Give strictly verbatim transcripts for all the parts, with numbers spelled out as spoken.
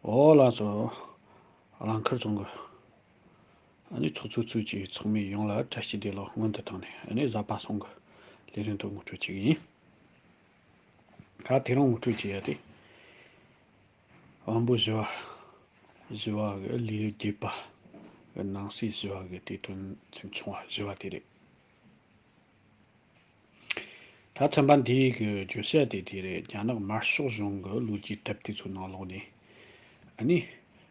ཨོ་ལགས་སོ། རླངས་འཁོར་ཚོང་གི་ཨ་ནི་ཚོགས་གཙོ་གཙོས་ཀྱི་ཚོགས་མི་ཡོངས་ལ་བཀྲ་ཤིས་བདེ་ལེགས་སྔོན་དུ་བཏང་ནས། ཨ་ནི་གཟའ་པ་སངས་གི་ལས་རིམ་དུ་ངོ་སྤྲོད་བྱེད་ཀྱི་ཡིན། ད་དེ་རིང་ངོ་སྤྲོད་བྱེད་ཡ་དེ། དབང་པོ་བཞི་བ། བཞི་བ་གི་ལུས་བརྒྱད་པ་གི་ནང་གསེས་བཞི་བ་གི་དེ་དོན་ཚན་ཆུང་བ་བཞི་བ་དེ་རེད། ད་ཚན་པ་འདིའི་གི་བརྗོད་བྱ་དེ་དེ་རེད། རྒྱ་ནག་དམར་ཤོག་གཞུང་གི་ལོ་རྒྱུས་དེབ་དེ་ཚོའི་ནང་ལོགས་ནས། ཨ་ནི་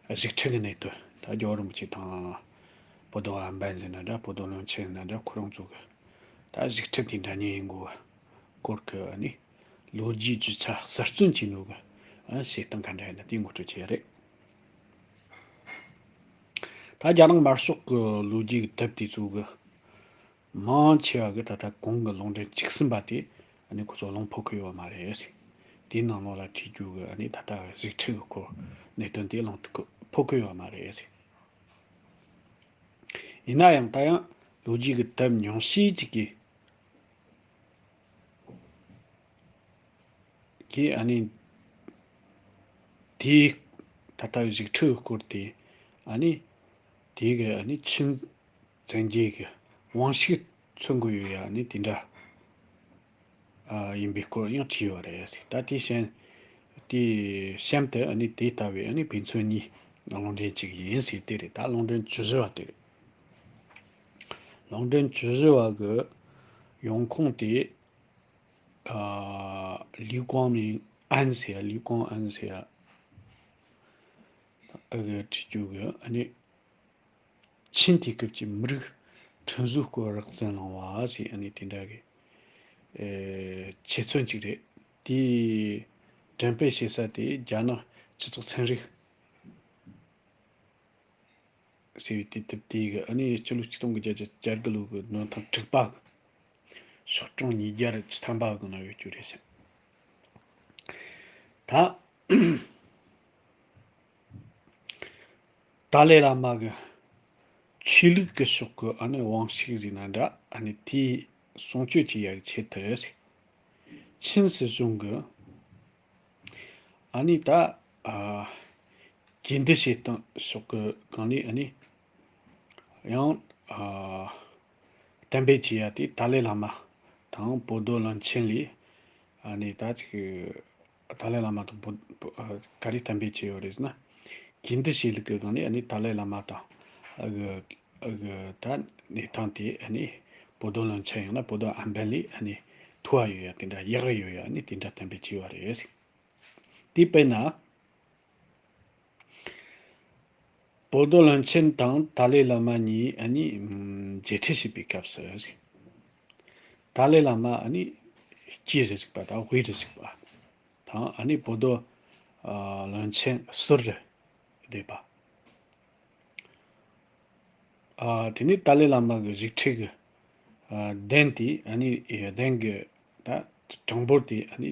གཞུག་འཕྲད་ཀྱི་གནད་དོན། ད་རྒྱལ་བ་རིན་པོ་ཆེ་དང་། 不动安分 ཟེར་ན་འདྲ། 不动乱臣 ཟེར་ན་འདྲ། ཁོ་རང་ཚོ་གི་ད་གཞུག་འཕྲད་དེ་འདྲ་ཉིད་ཡིན་དགོས་པ་སྐོར་གྱི་ཨ་ནི་ལོ་རྒྱུས་རྒྱུ་ཆ་གསར་རྩོམ་བྱས་ནོ་གི་ཨ་བྱེད་སྟངས་ག་འདྲ་ཡིན་ན་དེའི་ངོ་སྤྲོད་བྱས་རེད། ད་རྒྱ་ནག་དམར་ཤོག་གི་ལོ་རྒྱུས་ཀྱི་དེབ་དེ་ཚོ་གི་མང་ཆེ་བ་གི་ད་ལྟ་གོང་གི་ལུང་འདྲེན་བཅུ་གསུམ་པ་དེ་ཨ་ནི་ཁོ་ཚོ་ལུང་ཕོག་གི་ཡོད་མ་རེད། དེའི་ནང་ལོགས་ལ་བྲིས་རྒྱུ་གི་ཨ་ནི་ད་ལྟ་གཞུག་འཕྲད་གི་སྐོར་གནད་དོན་དེ་ལུང་ཕོག་གི་ཡོད་མ་རེད། ཡིན་ན་ཡང་ད་ཡང་ལོ་རྒྱུས་ཀྱི་དེབ་ཉུང་ཤས་ཅིག་གིས། གིས་ཨ་ནི་དེའི་ད་ལྟ་གཞུག་འཕྲད་སྐོར་དེ་ཨ་ནི་དེའི་གི་ཨ་ནི་ཆིན་བཙན་རྒྱལ་གི་དབང་ཤུགས་མཚོན་གི་ཡོད་ཡ་ཨ་ནི་དེ་འདྲ་ཨ་ཡིན་པའི་སྐོར་ཡང་བྲིས་ཡོད་རེད། ད་དེ་གཞན་དེ་གཤམ་དུ་ཨ་ནི་དེ་ལྟ་བུའི་ཨ་ནི་དཔེ་མཚོན་གཉིས་ལུང་འདྲེན་གཅིག་ཡིན་ཟེར་དེ་རེད། ད་ལུང་འདྲེན་བཅུ་བཞི་བ་དེ་རེད། ལུང་འདྲེན་བཅུ་བཞི་བ་གི་ཡོང་ཁུངས་དེ། ཨ། ལི་ཀོང་མིང་ཨན་ཟེར་ཡ། ལི་ཀོང་ཨན་ཟེར་ཡ་གི་བྲིས་རྒྱུ་གི་ཨ་ནི་ཆིན་དུས་སྐབས་ཀྱི་མི་རིགས་ཁྲིམས་བཟོའི་སྐོར་རགས་ཙམ་གླེང་བ་ཟེར་ཨ་ནི་དེ་འདྲ་གི་ཨེ་འཆད་ཚུལ་ཅིག་རེད། དེའི་འགྲེམས་སྤེལ་བྱེད་ས་དེ་རྒྱ་ནག་སྤྱི་ཚོགས་ཚན་རིག་ཟེར་བའི་དེ་དེབ་དེ་གི་ཨ་ནི་སྤྱི་ལོ་ཆིག་སྟོང་དགུ་བརྒྱ་བརྒྱད་ཅུ་གྱ་དགུ་ལོ་གི་ནང་ཐེངས་དྲུག་པ་གི་ཤོག་གྲངས་ཉིས་བརྒྱ་བཅུ་ཐམ་པ་གི་ནང་ཡོད་རྒྱུ་རེད་ཟེར། ད་ཏཱ་ལའི་བླ་མ་གི་ཆོས་ལུགས་ཀྱི་ཕྱོགས་ཀྱི་ཨ་ནི་དབང་ཤུགས་ཟེར་ན་འདྲ། ཨ་ནི་དེའི་སྲུང་སྐྱོབ་བྱེད་ཡག་ཆེད་དུ་ཟེར། ཆིན་སྲིད་གཞུང་གི་ཨ་ནི་ད་ཨ་རྒྱུན་སྡོད་བྱེད་སྟངས་ཕྱོགས་ཀྱི་སྒང་ནས་ཨ་ནི་ཡང་ཨ་གཏན་འབེབས་བྱས་ཡ་དེ་ཏཱ་ལའི་བླ་མ་དང་པོ་ཏོ་བློན་ཆེན་ལས་ཨ་ནི་ད་ཅིག་ཏཱ་ལའི་བླ་མ་དང་པོ་པོ་ཨ་ག་རེ་གཏན་འབེབས་བྱས་ཡོད་རེད་ཟེར་ན། རྒྱུན་སྡོད་བྱེད་ལུགས་ཀྱི་སྒང་ནས་ཨ་ནི་ཏཱ་ལའི་བླ་མ་དང་ཨ་གི་ཨ་གི་ད་གནས་སྟངས་དེ་ཨ་ནི་པོ་ཏོ་བློན་ཆེན་ཡང་ན་པོ་ཏོ་ཨན་པན་ལས་ཨ་ནི་མཐོ་བ་ཡོད་ཡ་དེ་འདྲ་ཡག་གི་ཡོད་ཡ་ཨ་ནི་དེ་འདྲ་གཏན་འབེབས་བྱས་པ་རེད། དེ་དཔེར་ན། པོ་ཏོ་བློན་ཆེན་དང་ཏཱ་ལའི་བླ་མ་གཉིས་ཨ་ནི་མཇལ་འཕྲད་བྱེད་པའི་སྐབས་སུ། ཏཱ་ལའི་བླ་མ་ཨ་ནི་སྐྱིད་རུ་བཞུགས་པ་དང་དབུས་རུ་བཞུགས་པ་དང་ཨ་ནི་པོ་ཏོ་ཨ་བློན་ཆེན་ཟུར་རུ་བསྡད་པ། ཨ་དེ་ནས་ཏཱ་ལའི་བླ་མ་གི་བཞུགས་ཁྲི་གི་ཨ་གདན་དེ་ཨ་ནི་གདན་གི་ད་གྲངས་འབོར་དེ་ཨ་ནི་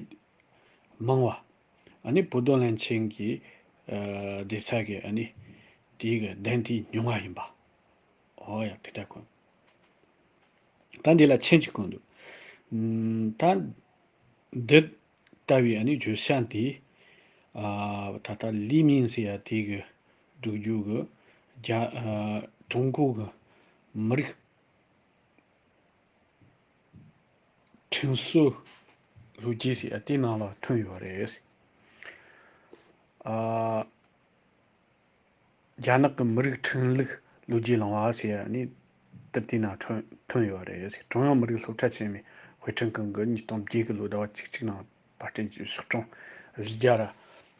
མང་བ། ཨ་ནི་པོ་ཏོ་བློན་ཆེན་གྱི་ཨ་སྡོད་ས་གི་ཨ་ནི་དེའི་གི་གདན་དེ་ཉུང་བ་ཡིན་པ། ཨོ་ཡ་དེ་འདྲ་གོ། ད་འདི་ལ་མཆན་གཅིག་གོ་འདུག་ཨམ། ད་འདི་ལྟ་བུའི་ཨ་ནི་བརྗོད་བྱ་འདི་ཨ་ད་ལྟ་ལི་མིན་ཟེར་ཡ་དེ་གི་སྒྲིག་རྒྱུ་གི་རྒྱ་ཨ་ཀྲུང་གོ་གི་མི་རིགས་ཁྲིམས་སྲོལ་ལོ་རྒྱུས་ཟེར་ཡ་དེའི་ནང་ལ་ཐོན་ཡོད་རེད། ཨ། རྒྱ་ནག་གི་མི་རིགས་ཁྲིམས་ལུགས་ལོ་རྒྱུས་གླེང་བ་ཟེར་ཡ་ནི་དེབ་དེའི་ནང་ཐོན་ཐོན་ཡོད་རེད། ཀྲུང་དབྱང་མི་རིགས་སློབ་གྲྭ་ཆེན་མོའི་དཔེ་སྐྲུན་ཁང་གི་ཉིས་སྟོང་བརྒྱད་ཀྱི་ལོ་ཟླ་བ་བཅུ་གཅིག་ནང་ཕབ་སྐྲུན་གྱི་ཤོག་གྲངས་བཞི་བརྒྱ་ར་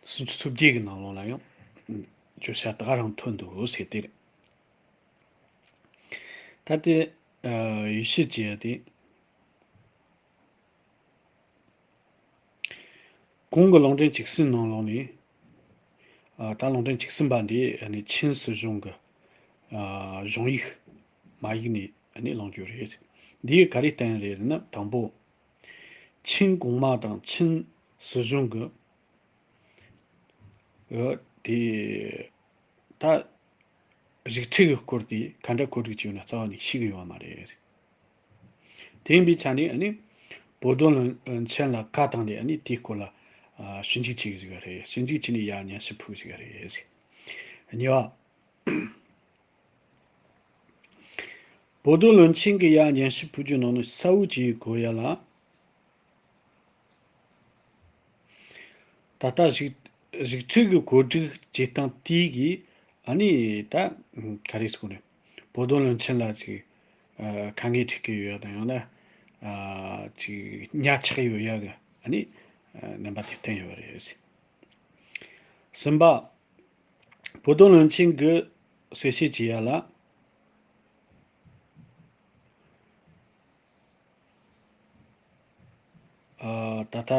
སུམ་ཅུ་སོ་བརྒྱད་ཀྱི་ནང་ལོགས་ལ་ཡང་བརྗོད་བྱ་ད་ག་རང་ཐོན་འདུག་ཟེར་དེ་རེད། ད་དེ་ཡིད་ཆེས་བྱེད་ཡ་དེ། གོང་གི་ལུང་འདྲེན་བཅུ་གསུམ་ནང་ལོགས་ནས། ཨ་ད་ལུང་འདྲེན་བཅུ་གསུམ་པ་འདི་ཨ་ནི་ཆིན་སྲིད་གཞུང་གི་ཨ་གཞུང་ཡིག་མ་ཡིག་ནས་ཨ་ནི་བླངས་རྒྱུ་རེད། འདིས་ག་རེ་བསྟན་རེད་ཟེར་ན། དང་པོ། ཆིན་གོང་མ་དང་ཆིན་སྲིད་གཞུང་གི་ཨ་དེ་ད་བཞུགས་ཁྲི་གི་སྐོར་དེ་ག་འདྲ་གོ་སྒྲིག་བྱས་ཡོད་ན་རྩ་བ་ནས་ཤེས་ཀྱི་ཡོད་མ་རེད། དེ་ཡིན་པའི་ཆ་ནས་ཨ་ནི་པོ་ཏོ་བློན་ཆེན་ལ་བཀའ་བཏང་སྟེ་ཨ་ནི་དེའི་སྐོར་ལ་ ཨ་ཞིབ་འཇུག་བྱེད་ཀྱི་ཟིག་རེད། ཞིབ་འཇུག་བྱས་ནས་ཡར་སྙན་ཞུ་ཕུལ་ཟིག་རེད། གཉིས་པ། བོད་དོན་བློན་ཆེན་གྱིས་ཡར་སྙན་ཞུ་ཕུལ་རྒྱུ་ནང་ནས་གསལ་བོ་བྱས་གོ་ཡ་ལ། ད་ལྟ་བཞུགས་བཞུགས་ཁྲི་གི་བཀོད་སྒྲིག་བྱེད་སྟངས་དེ་གིས་ཨ་ནི་ད་ག་རེ་ཟེར་དགོས་རེད། བོད་དོན་བློན་ཆེན་ལ་ཅིག་ཨ་དཀའ་ངལ་འཕྲད་ཀྱི་ཡོད་ཡ་དང་ཡང་ན་ཨ་ཅིག་ཉག་ཆགས་ཡོད་ཡ་གི་ཨ་ནི་ཨ་རྣམ་པ་དེ་བསྟན་ཡོད་རེད། གསུམ་པ། བོད་དོན་བློན་ཆེན་གྱིས་གསལ་བཤད་བྱས་ཡ་ལ། ཨ་ད་ལྟ་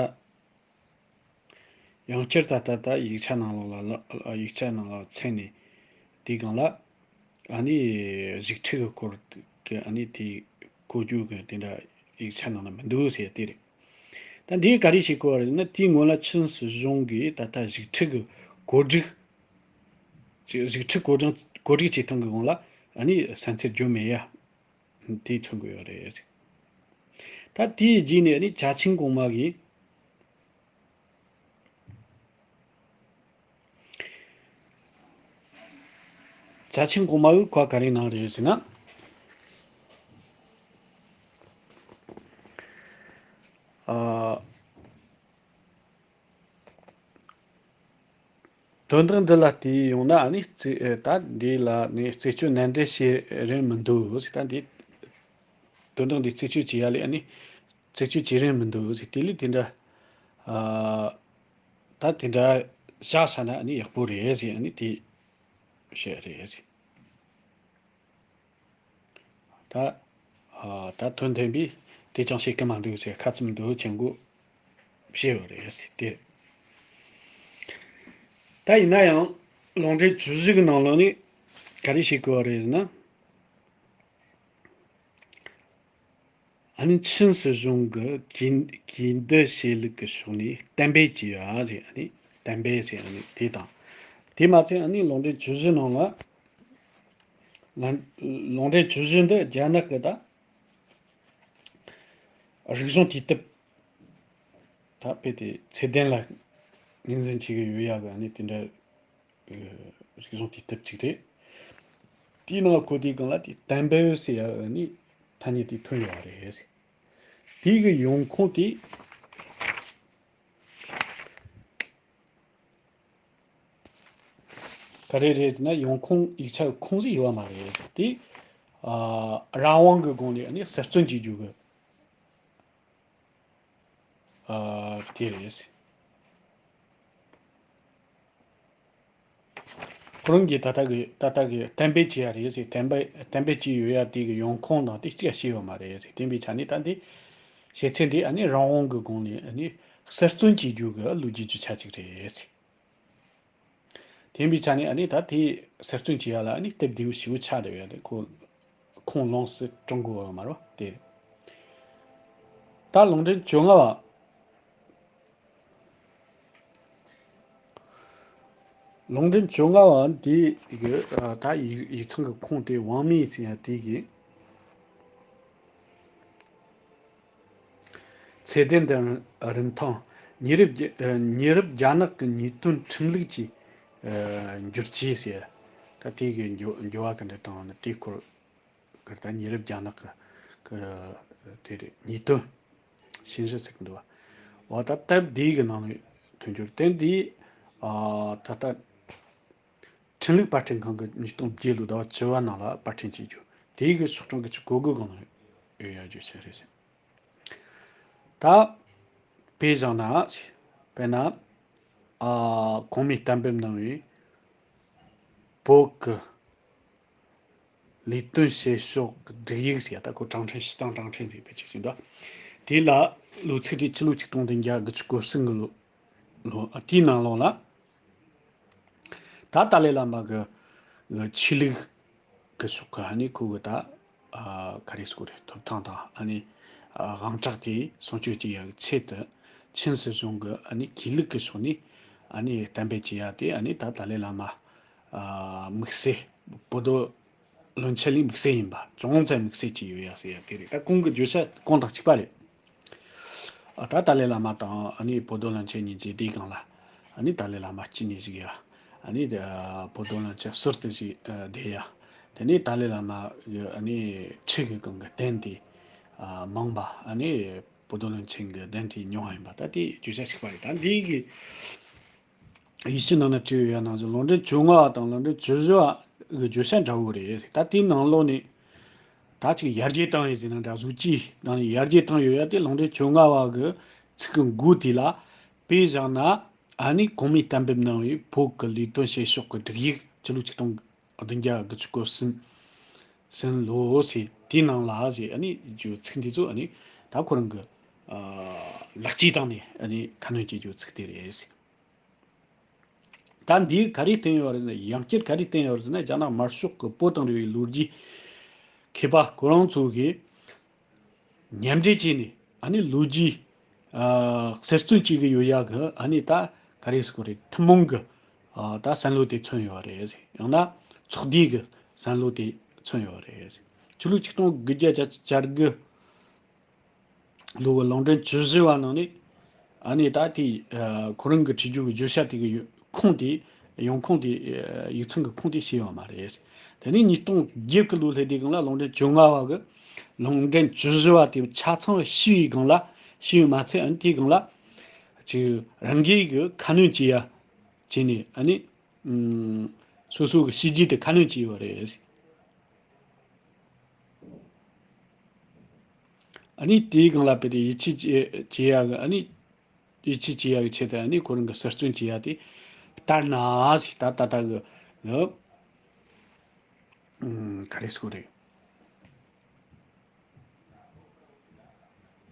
ཡང་བསྐྱར་ད་ལྟ་ད་ཡིག་ཆ་ནང་ལོགས་ལ་ལ་ཡིག་ཆ་ནང་ལ་མཚན་ནས་དེའི་སྒང་ལ་ཨ་ནི་བཞུགས་ཁྲི་གི་སྐོར་གྱི་ཨ་ནི་དེ་གོ་རྒྱུ་གི་དེ་འདྲ་ཡིག་ཆ་ནང་ལ་མི་འདུག་ཟེར་དེ་རེད། ད་འདིས་ག་རེ་བྱེད་དགོས་པ་རེད་ན། དེའི་སྔོན་ལ་ཆིན་སྲིད་གཞུང་གིས་ད་ལྟ་བཞུགས་ཁྲི་གི་གོ་སྒྲིག་བཞུགས་ཁྲི་གོ་སྒྲིག་གོ་སྒྲིག་བྱེད་སྟངས་ཀྱི་སྒང་ལ་ཨ་ནི་བསམ་ཚུལ་བརྗོད་མེད་ཡ། དེ་མཚོན་གྱི་ཡོད་རེད། ད་དེའི་རྗེས་ནས་ནི་ཅ་ཆིང་གོང་མ་གིས། ཅ་ཆིང་གོང་མ་གིས་བཀའ་ག་རེ་གནང་རེད་ཟེར་ན། ཨ། དོན་དག་འདི་ལ་བལྟས་ཡོང་ན་ནི་རྩད་ཨེ་ད་འདི་ལ་ནི་རྩད་གཅོད་ནན་ཏན་བྱེད་རན་མི་འདུག་ཟེར། ད་འདི་དོན་དག་འདི་རྩད་གཅོད་བྱེད་ཡ་ལས་ནི་རྩད་གཅོད་བྱེད་རན་མི་འདུག་ཟེར། དེ་ལས་དེ་འདྲ་ཨ་ད་དེ་འདྲ་བཞག་ས་ན་ནི་ཡག་པོ་རེད་ཟེར་ནི་དེ་བཤད་རེད་ཟེར། ད་ཨ་ད་དོན་མཐུན་པས་དེ་ཅང་བྱེད་ཀྱི་མ་འདུག་ཟེར། ཁ་ཙམ་འདུག་ཅན་གོ་བཤད་ཡོད་རེད་ཟེར་ཏེ། ད་ཡིན་ན་ཡང་ལུང་འདྲེན་བཅུ་བཞི་གི་ནང་ལོགས་ནས་ག་རེ་བཤད་དགོས་པ་རེད་ཟེར་ན། ཨ་ནི་ཆིན་སྲིད་གཞུང་གི་གུས་གུས་འདུད་བྱེད་ལུགས་ཀྱི་ཕྱོགས་ནས་གཏན་འབེབས་བྱས་པ་ཟེར། ཨ་ནི་གཏན་འབེབས་ཟེར། ཨ་ནི་དེ་དང་དེ་མ་ཚད་ཨ་ནི་ལུང་འདྲེན་བཅུ་བཞི་ནང་ལ། ལ་ལུང་འདྲེན་བཅུ་བཞི་འདི་རྒྱ་ནག་གི་ད་རིག་གཞུང་དུས་དེབ་ད་དཔེ་དེ་ཚད་ལྡན་ལ་ངོས་འཛིན་བྱེད་ཀྱི་ཡོད་ཡ་གི་ཨ་ནི་དེ་འདྲ་རིག་གཞུང་དུས་དེབ་ཅིག་རེད། དེའི་ནང་གོ་དེའི་སྒང་ལ་དེ་གཏན་འབེབས་ཟེར་ཡ་ཨ་ནི་ཐ་སྙད་དེ་ཐོན་ཡོད་རེད། དེའི་གི་ཡོང་ཁུངས་དེ། ག་རེ་རེད་ཟེར་ན་ཡོང་ཁུངས་ཡིག་ཆ་གི་ཁུངས་སུ་ཡོད་པ་མ་རེད། དེ་ཨ་རང་དབང་གི་སྒོ་ནས་ནི་གསར་བརྩོན་བྱེད་རྒྱུ་གི་ཨ་དེ་རེད། ཁོ་རང་གིས་ད་ལྟ་གི་ད་ལྟ་གི་གཏན་འབེབས་བྱས་ཡ་རེད་ཟེར། གཏན་འབེབས་གཏན་འབེབས་བྱས་ཡོད་ཡ་དེ་གི་ཡོང་ཁུངས་དང་དེ་གཅིག་ཤེས་ཡོད་མ་རེད་ཟེར། དེ་ཡིན་པའི་ཆ་ནས་ད་འདི་བྱེད་ཚད་འདི་ཨ་ནི་རང་དབང་གི་སྒོ་ནས་ཨ་ནི་གསར་བརྩོན་བྱེད་རྒྱུ་གི་ལོ་རྒྱུས་རྒྱུ་ཆ་ཅིག་རེད་ཟེར། དེ་ཡིན་པའི་ཆ་ནས་ཨ་ནི་ད་དེ་གསར་བརྩོན་བྱེད་ཡ་ལ་ཨ་ནི་སྟབས་བདེ་བོ་ཞེ་པོ་ཆགས་བསྡད་ཡོད་དེ། ཁོ་ཁོང་ལོངས་སུ་སྤྲོད་དགོས་པ་མ་རེད་པ་དེ། ད་ལུང་འདྲེན་བཅོ་ལྔ་པ། ལུང་འདྲེན་བཅོ་ལྔ་པ་འདི་གི་ཨ་ད་ཡིག་ཡིག་ཚང་གི་ཁུངས་དེ་ཝང་མི་ཟེར་ཡ་དེ་གི་ཚད་ལྡན་དང་རིན་ཐང་། ཉེ་རབས་རྒྱ་ཨ་ཉེ་རབས་རྒྱ་ནག་གི་ཉེས་དོན་ཁྲིམས་ལུགས་ཀྱི་ཨ་འགྱུར་བཅོས་ཟེར་ཡ། ད་དེ་གི་འགྱུར་འགྱུར་བ་ག་འདྲ་བཏང་བ་ན་དེའི་སྐོར། གི་ད་ཉེ་རབས་རྒྱ་ནག་གི་གི་དེ་རེད། ཉེས་དོན་ཞིང་རི་ཟེར་གི་འདུག་བ། འོ་ད་སྟབས་བདེ་གི་ནང་ནས་ཐོན་རྒྱུ་རེད། དེ་འདི་ཨ་ད་ལྟ་ཁྲིམས་ལུགས་པར་སྐྲུན་ཁང་གི་ཉིས་སྟོང་བརྒྱད་ལོ་ཟླ་བ་བཅུ་པ་ནང་ལ་པར་སྐྲུན་བྱེད་རྒྱུ། དེའི་གི་ཤོག་གྲངས་གི་བཅུ་གོ་དགུ་སྒང་ལ་ཡོད་ཡ་རྒྱུ་ཆ་རེད་ཟེར། ད་དཔེ་བཞག་ན་དཔེར་ན་ཨ་གོང་མའི་གཏན་འབེབས་གནང་བའི་བོད་ཀྱི་ལས་དོན་བྱེད་ཕྱོགས་ཀྱི་སྒྲིག་ཡིག་ཟེར་ཡ། ད་ཁོ་ཀྲང་ཁྲེན་ཞི་ཐང་ཀྲང་ཁྲེན་ཟེར་བའི་ཅིག་ཅིག་འདུག་དེ་ལ་ལོ་ཚིགས་དེ་ཕྱི་ལོ་ཆིག་སྟོང་བདུན་བརྒྱ་དགུ་བཅུ་གོ་གསུམ་གི་ལོ་ལོ་ཨ་དེའི་ནང་ལོགས་ལ་ད་ཏཱ་ལའི་བླ་མ་གི་གི་ཆོས་ལུགས་གི་ཕྱོགས་ཀྱི་ཨ་ནི་ཁོ་གི་ད་ཨ་ག་རེ་ཟེར་དགོས་རེད། ཐོབ་ཐང་དང་ཨ་ནི་ཨ་དབང་གྲགས་དེ་སྲུང་སྐྱོབ་བྱེད་ཡག་གི་ཆེད་དུ་ཆིན་སྲིད་གཞུང་གི་ཨ་ནི་གུས་ལུགས་ཀྱི་ཕྱོགས་ནས་ཨ་ནི་གཏན་འབེབས་བྱེད་ཡག་དེ་ཨ་ནི་ད་ཏཱ་ལའི་བླ་མ་ཨ་དམིགས་བསལ་བོད་དོན་བློན་ཆེན་ལས་དམིགས་བསལ་ཡིན་པ། ཅུང་ཙམ་དམིགས་བསལ་གྱི་ཡོད་ཡག་ཟེར་ཡག་དེ་རེད། ད་གོང་གི་བརྗོད་བྱ་གོང་དང་གཅིག་པ་རེད། ད་ཏཱ་ལའི་བླ་མ་དང་ཨ་ནི་བོ་དྷོ་གླིང་ཆེན་གཉིས་ཀྱི་དེའི་སྒང་ལ་ཨ་ནི་ཏཱ་ལའི་བླ་མ་སྐྱིད་ནས་བཞུགས་ཡ། ཨ་ནི་བོ་དྷོ་གླིང་ཆེན་ཟུར་དུ་ཞིག་བསྡད་ཡ། དེ་ནས་ཏཱ་ལའི་བླ་མ་གི་ཨ་ནི་ཁྲི་གི་སྒང་གི་གདན་དེ་མང་བ། ཨ་ནི་བོ་དྷོ་གླིང་ཆེན་གྱི་གདན་དེ་ཉུང་བ་ཡིན་པ། ད་དེ་བརྗོད་བྱ་ཞིག་པ་རེད། ད་འདི་གི་ཡིག་ཆ་ནང་ན་བྲིས་ཡོད་ཡ་ནང་བཞིན་ལུང་འདྲེན་བཅོ་ལྔ་བ་དང་ལུང་འདྲེན་བཅུ་བཞི་བ་གི་བརྗོད་བྱ་འདྲ་བོ་རེད། ད་དེའི་ནང་ལོགས་ནས་ད་ཅིག་ཡར་རྒྱས་བཏང་ཡོད་ཟེར་ན་འདྲ། གཟུགས་ཀྱི་ནང་ནས་ཡར་རྒྱས་བཏང་ཡོད་ཡ་དེ་ལུང་འདྲེན་བཅོ་ལྔ་བ་གི་ཚིག་གི་མགོ་དེ་ལ། དཔེ་བཞག་ན་ཨ་ནི་གོང་མའི་གཏན་འབེབས་གནང་བའི་བོད་ཀྱི་ལས་དོན་བྱེད་ཕྱོགས་ཀྱི་སྒྲིག་ཡིག་ཕྱི་ལོ་ཆིག་སྟོང་བདུན་བརྒྱ་དགུ་བཅུ་གོ་གསུམ་ཟིན་ལོ་ཟེར། དེའི་ནང་ལ་ཟེར། ཨ་ནི་རྒྱུ་ཚིག་འདི་ཚོ་ཨ་ནི་ད་ཁོ་རང་གི་ཨ་ལེགས་སྐྱེས་བཏང་ནས་ཨ་ནི་ཁ་སྣོན་བྱེད་རྒྱུ་ཚིག་དེ་རེད་ཟེར། ད་འདིས་ག་རེ་བསྟན་ཡོད་རེད་ཟེར་ན། ཡང་བསྐྱར་ག་རེ་བསྟན་ཡོད་རེད་ཟེར་ན། རྒྱ་ནག་དམར་ཤོག་གི་བོད་དང་འབྲེལ་བའི་ལོ་རྒྱུས་མཁས་པ་ཁོ་རང་ཚོ་གིས་མཉམ་འབྲེལ་བྱས་ནས་ཨ་ནི་ལོ་རྒྱུས་ཨ་གསེར་བཙོན་བྱེད་ཀྱི་ཡོད་ཡ་གི་ཨ་ནི་ད་ག་རེ་ཟེར་དགོས་རེད། ཐུན་མོང་གི་ཨ་ད་བསམ་བློ་དེ་མཚོན་ཡོད་རེད། ཡང་ན་ཚོགས་སྡེ་གི་བསམ་བློ་དེ་མཚོན་ཡོད་རེད། ཕྱི་ལོ་ཆིག་སྟོང་དགུ་བརྒྱ་བརྒྱད་ཅུ་གྱ་དགུ་ལོ་གི་ལུང་འདྲེན་བཅུ་བཞི་བ་ནང་ནས་ཨ་ནི་ད་དེ་ཨ་ཁོ་རང་གི་བྲིས་རྒྱུ་གི་བརྗོད་བྱ་དེ་གི་ཡོད་ཁུངས་དེ། ཡོང་ཁུངས་དེ། ཡིག་ཚང་གི་ཁུངས་དེ་ཤེས་ཡོད་མ་རེད། དེ་ནས་ཉིས་སྟོང་བརྒྱད་ཀྱི་ལོ་སླེབས་དུས་སྒང་ལ་ལུང་འདྲེན་བཅོ་ལྔ་བ་གི་ལུང་འདྲེན་བཅུ་བཞི་བ་དེ་ཆ་ཚང་བ་ཤེས་པའི་སྒང་ལ། ཤེས་ཡོད་མ་ཚད་ཨ་ནི་དེའི་སྒང་ལ་ཅིག་རང་འགུལ་གི་ཁ་སྣོན་བྱེད་ཡ་བྱས་ནས། ཨ་ནི་ཨུམ་སོ་སོ་གི་བྱས་རྗེས་དེ་ཁ་སྣོན་བྱས་ཡོད་རེད། ཨ་ནི་དེའི་སྒང་ལ་དཔེ་དེ་ཡིད་ཆེས་བྱེད་བྱེད་ཡ་གི། ཨ་ནི་ཡིད་ཆེས་བྱེད་ཡ་གི་ཆེད་དུ་ཨ་ནི་ཁོ་རང་གི་གསར་བརྩོན་བྱེད་ཡ་དེ་ལྟར་ན་ཟེར། ད་ད་ལྟ་གི་གི་ཨུམ་ག་རེ་ཟེར་དགོས་རེད།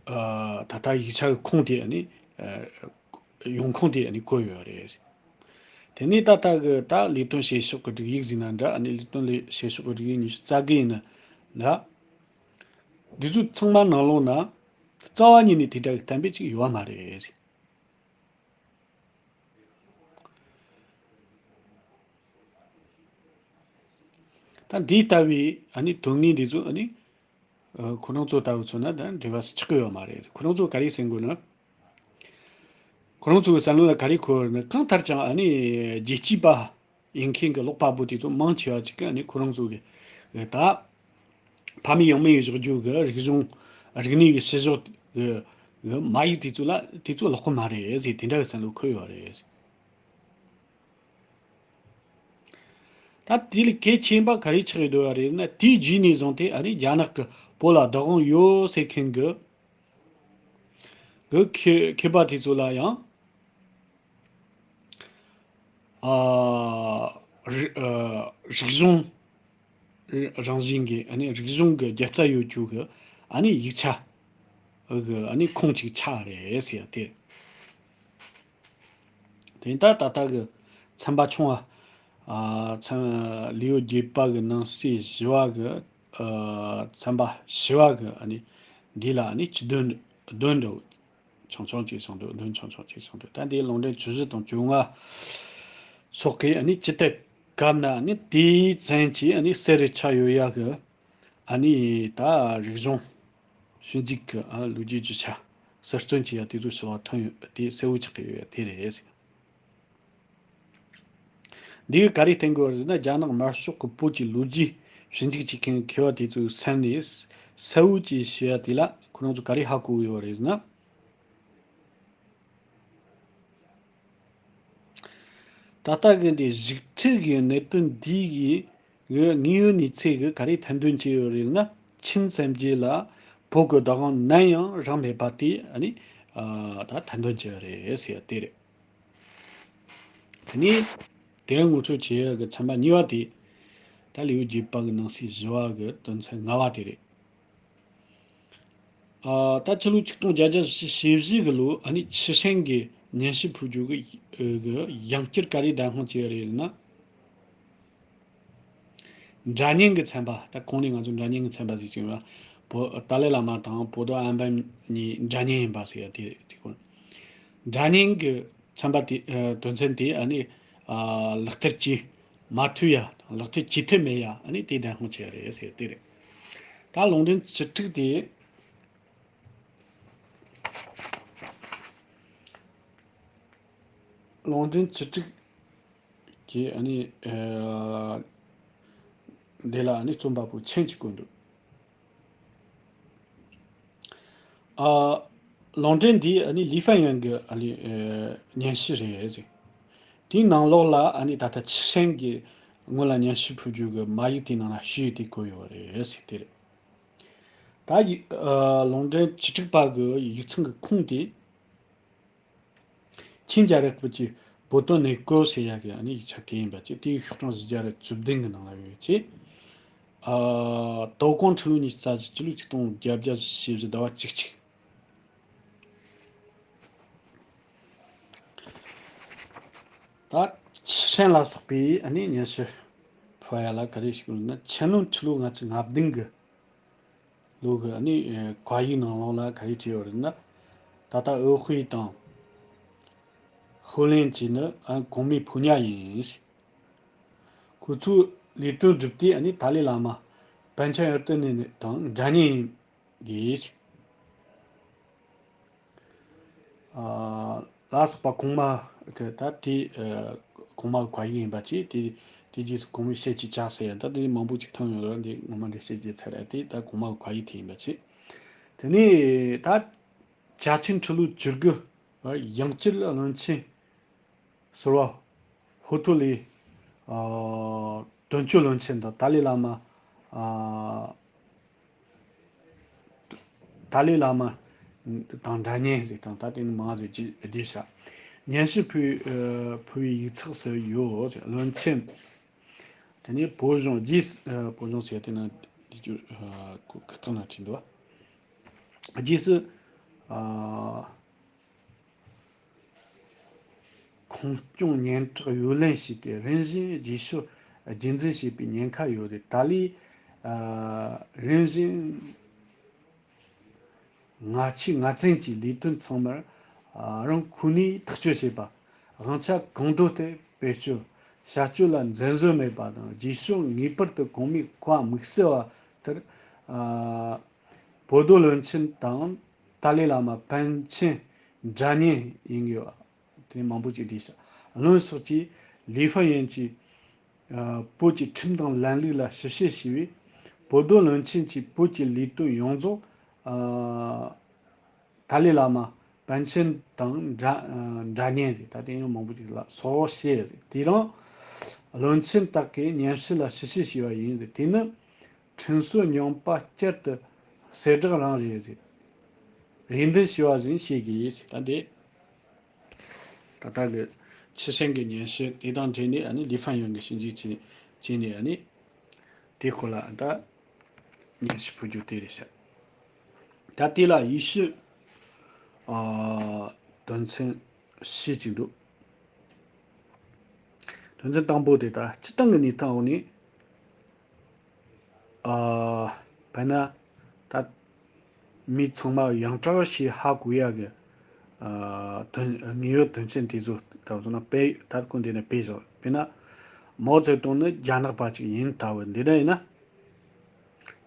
ཨ་ད་ལྟ་ཡིག་ཆ་གི་ཁུངས་དེ་ཨ་ནི་ཨ་ཡོང་ཁུངས་དེ་ཨ་ནི་བཀོད་ཡོད་རེད། དེ་ནས་ད་ལྟ་གི་ད་ལས་དོན་བྱེད་ཕྱོགས་ཀྱི་སྒྲིག་ཡིག་ཟེར་ན་འདྲ། ཨ་ནི་ལས་དོན་ལས་བྱེད་ཕྱོགས་ཀྱི་སྒྲིག་ཡིག་ཉི་ཤུ་རྩ་དགུ་ཡིན་ན་འདྲ། འདི་ཚོ་ཚང་མ་ནང་ལོགས་ན་རྩ་བ་ཉིད་ནས་དེ་འདྲ་གི་གཏན་འབེབས་ཅིག་ཡོད་མ་རེད། ད་འདི་ལྟ་བུའི་ཨ་ནི་དོན་དངོས་འདི་ཚོ་ཨ་ནི་ཨ་ཁོ་རང་ཚོ་ལྟ་བུ་མཚོན་ན་ད་འབྲེལ་བ་ཆགས་ཀྱི་ཡོད་མ་རེད། ཁོ་རང་ཚོ་ག་རེ་ཟེར་དགོས་ན། ཁོ་རང་ཚོ་གི་བསམ་བློ་ལ་ག་རེ་འཁོར་ན། གང་ལྟར་ཀྱང་ཨ་ནི་རྒྱལ་གཅེས་པ་ཡིན་མཁན་གྱི་ཀློག་པ་པོ་དེ་ཚོ་མང་ཆེ་བ་ཅིག་གིས་ཨ་ནི་ཁོ་རང་ཚོ་གི་ད་ཕ་མེས་ཡང་མེས་བཞག་རྒྱུ་གི་རིག་གཞུང་། རིག་གནས་ཀྱི་བྱེད་ཕྱོགས་ཀྱི་གི་མ་ཡིག་དེ་ཚོ་ལ་དེ་ཚོ་ཀློག་གི་མ་རེད་ཟེར། དེ་འདྲ་གི་བསམ་བློ་འཁོར་ཡོད་རེད། ད་དེ་ལས་གལ་ཆེན་པ་ག་རེ་ཆགས་ཡོད་འདུག་བ་རེད་ན། དེའི་རྗེས་ནས་བཟུང་སྟེ་ཨ་ནི་རྒྱ་ནག་གི་བོད་ལ་བདག་དབང་ཡོད་ཟེར་མཁན་གྱི་གི་མཁས་མཁས་པ་དེ་ཚོ་ལ་ཡང་ཨ་རི་ཨ་རིག་གཞུང་རང་བཞིན་གྱི་ཨ་ནི་རིག་གཞུང་གི་རྒྱབ་རྩ་ཡོད་རྒྱུ་གི་ཨ་ནི་ཡིག་ཆ་གི་ཨ་ནི་ཁུངས་གཅིག་ཆགས་རེད་ཟེར་ཡ་དེ། དེ་ལྟར་ད་ལྟ་གི་ཚན་པ་ཆུང་བ། ཨ་ཚན། ལེའུ་བརྒྱད་པ་གི་ནང་གསེས་བཞི་བ་གི། ཨ་ཚན་པ་བཞི་བ་གི་ཨ་ནི་འདི་ལ་ཨ་ནི་སྤྱི་དོན་དོན་འདྲ་བོ་ཆུང་ཆུང་ཅིག་གསུངས་འདུག་དོན་ཆུང་ཆུང་ཅིག་གསུངས་འདུག་ད་འདིའི་ལུང་འདྲེན་བཅུ་བཞི་དང་བཅོ་ལྔ་སོགས་ཀྱི་ཨ་ནི་ཅི་ལྟར་བཀབ་ན་ཨ་ནི་དེའི་མཚན་གྱི་ཨ་ནི་གསེར་རུ་ཆགས་ཡོད་ཡ་གི་ཨ་ནི་ད་རིག་གཞུང་། ཞུན་ཙིག་གི་ཨ་ལོ་རྒྱུས་རྒྱུ་ཆ་གསར་བརྩོན་བྱས་ཡ་དེ་ཚོ་ཞུ་བ་ཐོན་ཡོད་དེ་གསལ་བོ་ཆགས་ཀྱི་ཡོད་ཡ་དེ་རེད། འདི་གིས་ག་རེ་བསྟན་དགོས་རེད་ཟེར་ན། རྒྱ་ནག་དམར་ཤོག་གི་བོད་ཀྱི་ལོ་རྒྱུས་ཞུན་ཙིག་བྱེད་མཁན་མཁས་པ་དེ་ཚོའི་མཚན་ནས་གསལ་བོ་ཅིག་བཤད་ཡ་དེ་ལ་ཁོ་རང་ཚོ་ག་རེ་ཧ་གོ་གི་ཡོད་རེད་ཟེར་ན། ད་ལྟ་གི་འདི་གཞུག་འཕྲད་ཀྱི་གནད་དོན་འདི་གི་གི་དངོས་ཡོད་གནས་ཚུལ་གི་ག་རེ་ཐེར་འདོན་བྱས་ཡོད་རེད་ན། ཆིན་བཙན་རྒྱལ་ལ་བོད་ཀྱི་བདག་དབང་ནམ་ཡང་རག་མེད་པ་དེ་ཨ་ནི་ཨ་ད་ཐེར་འདོན་བྱས་ཡོད་རེད་ཟེར་ཡ་དེ་རེད། དེ་ནས་དེ་རིང་ངོ་སྤྲོད་བྱེད་ཡ་གི་ཚན་པ་གཉིས་པ་དེ་ད་ལེའུ་བརྒྱད་པ་གི་ནང་གསེས་བཞི་བ་གི་དོན་ཚན་ལྔ་བ་དེ་རེད། ཨ་ད་ཕྱི་ལོ་ཆིག་སྟོང་བརྒྱད་བརྒྱ་ཞེ་བཞི་གི་ལོ་ཨ་ནི་ཆུ་ཧྲེང་གི་ཉན་ཞིབ་ཕུལ་རྒྱུ་གི་གི་ཡང་བསྐྱར་ག་རེ་བདམས་དབང་བྱས་ཡོད་རེད་ཟེར་ན། འདྲ་མཉམ་གི་ཚན་པ། ད་གོང་ནས་ང་ཚོ་འདྲ་མཉམ་གི་ཚན་པ་ཟེར་གྱི་ཡོད་པ། བོད་ཏཱ་ལའི་བླ་མ་དང་བོ་དོ་ཨན་པན་གཉིས་འདྲ་མཉམ་ཡིན་པ་ཟེར་ཡ་དེ་རེད། དེ་གོ། འདྲ་མཉམ་གི་ཚན་པ་དེ་ཨ་དོན་ཚན་དེ་ཨ་ནི་ཨ་ལག་བསྟར་བྱེད་མ་ཐུབ་ཡ་དང་ལག་བསྟར་བྱེད་ཐུབ་མེད་ཡ་ཨ་ནི་དེ་བདམས་དབང་བྱས་ཡ་རེད་ཟེར་ཡ་དེ་རེད། ད་ལུང་འདྲེན་བཅུ་དྲུག་དེ། ལུང་འདྲེན་བཅུ་དྲུག་གི་ཨ་ནི་ཨ་འདི་ལ་ཨ་ནི་རྩོམ་པ་པོ་མཆན་ཅིག་བཀོད་འདུག་ཨ། ལུང་འདྲེན་འདི་ཨ་ནི་ལི་ཧྥན་ཡོན་གྱི་ཨ་ནི་ཨ་སྙན་ཞུ་རེད་ཟེར། དེའི་ནང་ལོགས་ལ་ཨ་ནི་ད་ལྟ་ཆི་ཧྲན་གྱིས་སྔོན་ལ་སྙན་ཞུ་ཕུལ་རྒྱུ་གི་མ་ཡིག་དེའི་ནང་ལ་ཞུས་ཏེ་བཀོད་ཡོད་རེད་ཟེར་དེ་རེད། ད་ཡིག་ཨ་ལུང་འདྲེན་བཅུ་དྲུག་པ་གི་ཡིག་ཚང་གི་ཁུངས་དེ། ཆིང་རྒྱལ་རབས་ཀྱི་བོད་དོན་གནས་བཀོད་ཟེར་ཡག་གི་ཨ་ནི་ཡིག་ཆ་དེ་ཡིན་པ་བཅས་དེའི་ཤོག་གྲངས་བཞི་བརྒྱ་ར་བཅུ་བདུན་གྱི་ནང་ལ་ཡོད་ཅེས། ཨ། དོ་དགོང་ཕྱི་ལོ་ཉི་ཤུ་རྩ་བཞི་སྤྱི་ལོ་ཆིག་སྟོང་བརྒྱད་བརྒྱ་བཞི་བཅུ་ཞེ་བཞི་ཟླ་བ་བཅུ་གཅིག་ད་ཆི་ཧྲན་ལ་སོགས་པའི་ཨ་ནི་སྙན་ཞུ་ཕུལ་ཡ་ལ་ག་རེ་ཞིག་ཡོད་ན་ཆན་ལུང་ཁྲི་ལོ་ལྔ་བཅུ་ང་བདུན་གི་ལོ་གི་ཨ་ནི་ཨེ་བཀའ་ཡིག་ནང་ལོགས་ལ་ག་རེ་བྲིས་ཡོད་རེད་ན། ད་ལྟ་འོས་དཔེ་དང་ཧུའུ་ལེན་གྱི་ནི་ཨ་གོང་མའི་ཕོ་ཉ་ཡིན། ཁོ་ཚོའི་ལས་དོན་སྒྲུབ་དུས་ཨ་ནི་ཏཱ་ལའི་བླ་མ་པཎ་ཆེན་ཨེར་ཏེ་ནི་དང་འདྲ་མཉམ་ཡིན་དགོས། ཨ། ལ་སོགས་པ་གོང་མ་དེ་ད་དེ་ཨ་གོང་མ་གི་བཀའ་ཡིག་ཡིན་པ་བཅས་དེ་དེ་རྗེས་སུ་གོང་མའི་ཞལ་གྱིས་བཅགས་ཟེར་ཡང་ད་དེ་མང་པོ་ཅིག་ཐོན་ཡོད་རེད། འདི་ངོ་མ་འདྲ་བཤད་རྒྱུ་ཚར་རེད། དེ་ད་གོང་མ་གི་བཀའ་ཡིག་དེ་ཡིན་པ་བཅས། དེ་ནས་ད་ཅ་ཆིང་ཁྲི་ལོ་བཅུ་དགུ་ཡང་སྤྱིར་བློན་ཆེན་ཟུར་པ་ཧུ་ཐུ་ལི་ཨ་དོན་གཅོད་བློན་ཆེན་དང་ཏཱ་ལའི་བླ་མ་ཨ་ཏཱ་ལའི་བླ་མ་དང་འདྲ་མཉམ་ཟིག་དང་ད་དེ་ནི་མང་ཟིག་ཅིག་བསྡུས་ཤག་སྙན་ཞུ་ཕུལ་ཨ་ཕུལ་བའི་ཡིག་ཚགས་སུ་ཡོད། བློན་ཆེན་དེ་ནས་བོད་གཞུང་རྗེས་སུ་ཨ་བོད་གཞུང་ཟེར་དེ་ན་འདི་རྒྱུ་ཨ་ཁོ་ཁ་ཐག་ན་བྲིས་འདུག་རྗེས་སུ་ཨ། ཁོངས་སྐྱོང་སྙན་གྲགས་ཡོ་ལན་བྱས་ཏེ་རིམ་བཞིན་རྗེས་ཤོལ་རྒྱུན་འཛིན་བྱེད་པའི་ཉེན་ཁ་ཡོད་རེད། ཏཱ་ལའི་ཨ་རིམ་བཞིན་ང་ཆེ་ང་བཙན་གྱི་ལས་དོན་ཚང་མར་ཨ་རང་ཁོ་ནས་ཐག་གཅོད་བྱེད་པ། དབང་ཆ་གང་འདོད་དེ་བེད་སྤྱོད། བྱ་སྤྱོད་ལ་འཛེམ་ཟོན་མེད་པ་དང་རྗེས་ཤོལ་ངེས་པར་དུ་གོང་མའི་བཀའ་དམིགས་བསལ་བ་ལྟར་ཨ་བོད་དོན་བློན་ཆེན་དང་ཏཱ་ལའི་བླ་མ་པཎ་ཆེན་འདྲ་མཉམ་ཡིན་དགོས་པ། དེ་མང་པོ་ཅིག་བསྡུས་ཤག་བློན་སོགས་ཀྱིས་ལི་ཧྥན་ཡོན་གྱིས་ཨ་བོད་ཀྱི་ཁྲིམས་དང་ལམ་ལུགས་ལ་ཞིབ་བཤེར་བྱས་པས། བོད་དོན་བློན་ཆེན་གྱིས་བོད་ཀྱི་ལས་དོན་ཡོངས་རྫོགས་ཨ་ཏཱ་ལའི་བླ་མ་པཎ་ཆེན་དང་འདྲ་ཨ་འདྲ་མཉམ་ཟིག་ད་དེ་ཡང་མང་པོ་ཅིག་ལ་སོགས་བཤད་ཟིག་དེ་རིང་བློན་ཆེན་དག་གིས་སྙན་ཞུ་ལ་ཞིབ་བཤེར་བྱས་པ་ཡིན་ཟིག་དེ་ནི་ཁྲིམས་སྲོལ་རྙིང་པ་བསྐྱར་དུ་གསལ་བསྒྲགས་རང་རེད་ཟེར། རེ་འདུན་ཞུ་བ་བཞིན་བྱེད་དགོས་ཟེར། ད་འདི་ད་ལྟ་གི་ཆི་ཧྲན་གྱི་སྙན་ཞུ་དེ་དང་འབྲེལ་ནས་ཨ་ནི་ལི་ཧྥན་ཡོན་གྱི་ཞིབ་འཇུག་བྱས་བྱས་ནས་ཨ་ནི་དེ་སྐོར་ལ་ད་སྙན་ཞུ་ཕུལ་རྒྱུ་དེ་རེད་ཤག་ད་དེ་ལ་ཡེ་ཤུ་ཨ་དོན་ཚན་བཞི་ཅིག་འདུག་དོན་ཚན་དང་པོ་དེ་ད་སྤྱིར་བཏང་གི་གནས་སྟངས་འོག་ནས། ཨ། དཔེར་ན། ད། མི་ཚང་མ་ཡོངས་གྲགས་ཤིག་ཧ་གོ་ཡག་གི་ཨ། དོན་དངོས་ཡོད་དོན་ཚན་དེ་ཚོ་ད་བཟོ་ན་དཔེ་ད་ཁོ་འདི་ནས་དཔེ་བཞག་དཔེར་ན། མའོ་ཙེ་ཏུང་ནི་རྒྱ་ནག་པ་ཅིག་ཡིན་ལྟ་བུ་འདི་འདྲ་ཡིན་ན།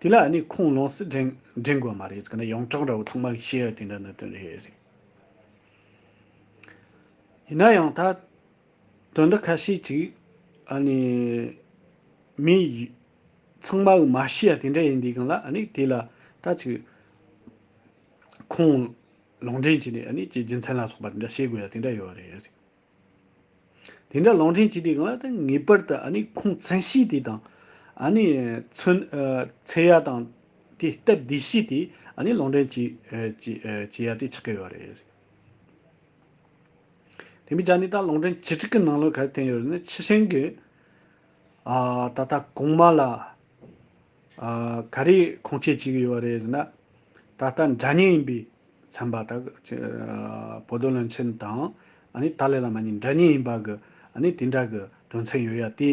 དེ་ལ་ཨ་ནི་ཁུངས་ལོངས་སུ་འདྲེན་འདྲེན་དགོས་མ་རེད། ཟེར་ན་ཡོངས་གྲགས་འདྲ་བོ་ཚང་མ་གིས་ཤེས་ཡ་དེ་འདྲ་ནི་དོན་རེད་ཟེར། ཡིན་ན་ཡང་ད། དོན་དག་ཁ་ཤས་ཅིག་ཨ་ནི་མི་ཚང་མ་གིས་མ་ཤེས་ཡ་དེ་འདྲ་ཡིན་དུས་སྒང་ལ་ཨ་ནི་དེ་ལ་ད་ཅིག་ཁུངས་ལུང་འདྲེན་བྱས་ནས་ཨ་ནི་ཅིག་རྒྱུ་མཚན་ལ་སོགས་པ་དེ་འདྲ་བཤད་དགོས་ཡ་དེ་འདྲ་ཡོད་རེད། དེ་འདྲ་ལུང་འདྲེན་བྱས་དུས་སྒང་ལ་ད་ངེས་པར་དུ་ཨ་ནི་ཁུངས་བཙན་ཤོས་དེ་དང་ཨ་ནི་མཚོན་ཨ་འཚོལ་ཡ་དང་དེ་སྟབས་བདེ་ཤོས་དེ་ཨ་ནི་ལུང་འདྲེན་བྱས་ཨ་བྱས་ཨ་བྱས་ཡ་དེ་ཆགས་ཀྱི་ཡོད་རེད། དེ་མིན་ཅག་ནི་ད་ལུང་འདྲེན་བཅུ་དྲུག་གི་ནང་ལོགས་ག་རེ་བསྟན་ཡོད་རེད་ན། ཆི་ཧྲན་གྱིས་ཨ་ད་ལྟ་གོང་མ་ལ་ཨ་ག་རེ་ཁུངས་སྐྱེལ་བྱེད་ཀྱི་ཡོད་རེད་ཟེར་ན། ད་ལྟ་འདྲ་མཉམ་ཡིན་པའི་ཚན་པ་ད་ཨ་བོད་དོན་བློན་ཆེན་དང་ཨ་ནི་ཏཱ་ལའི་བླ་མ་གཉིས་འདྲ་མཉམ་ཡིན་པ་གི་ཨ་ནི་དེ་འདྲ་གི་དོན་ཚན་ཡོད་ཡ་དེ་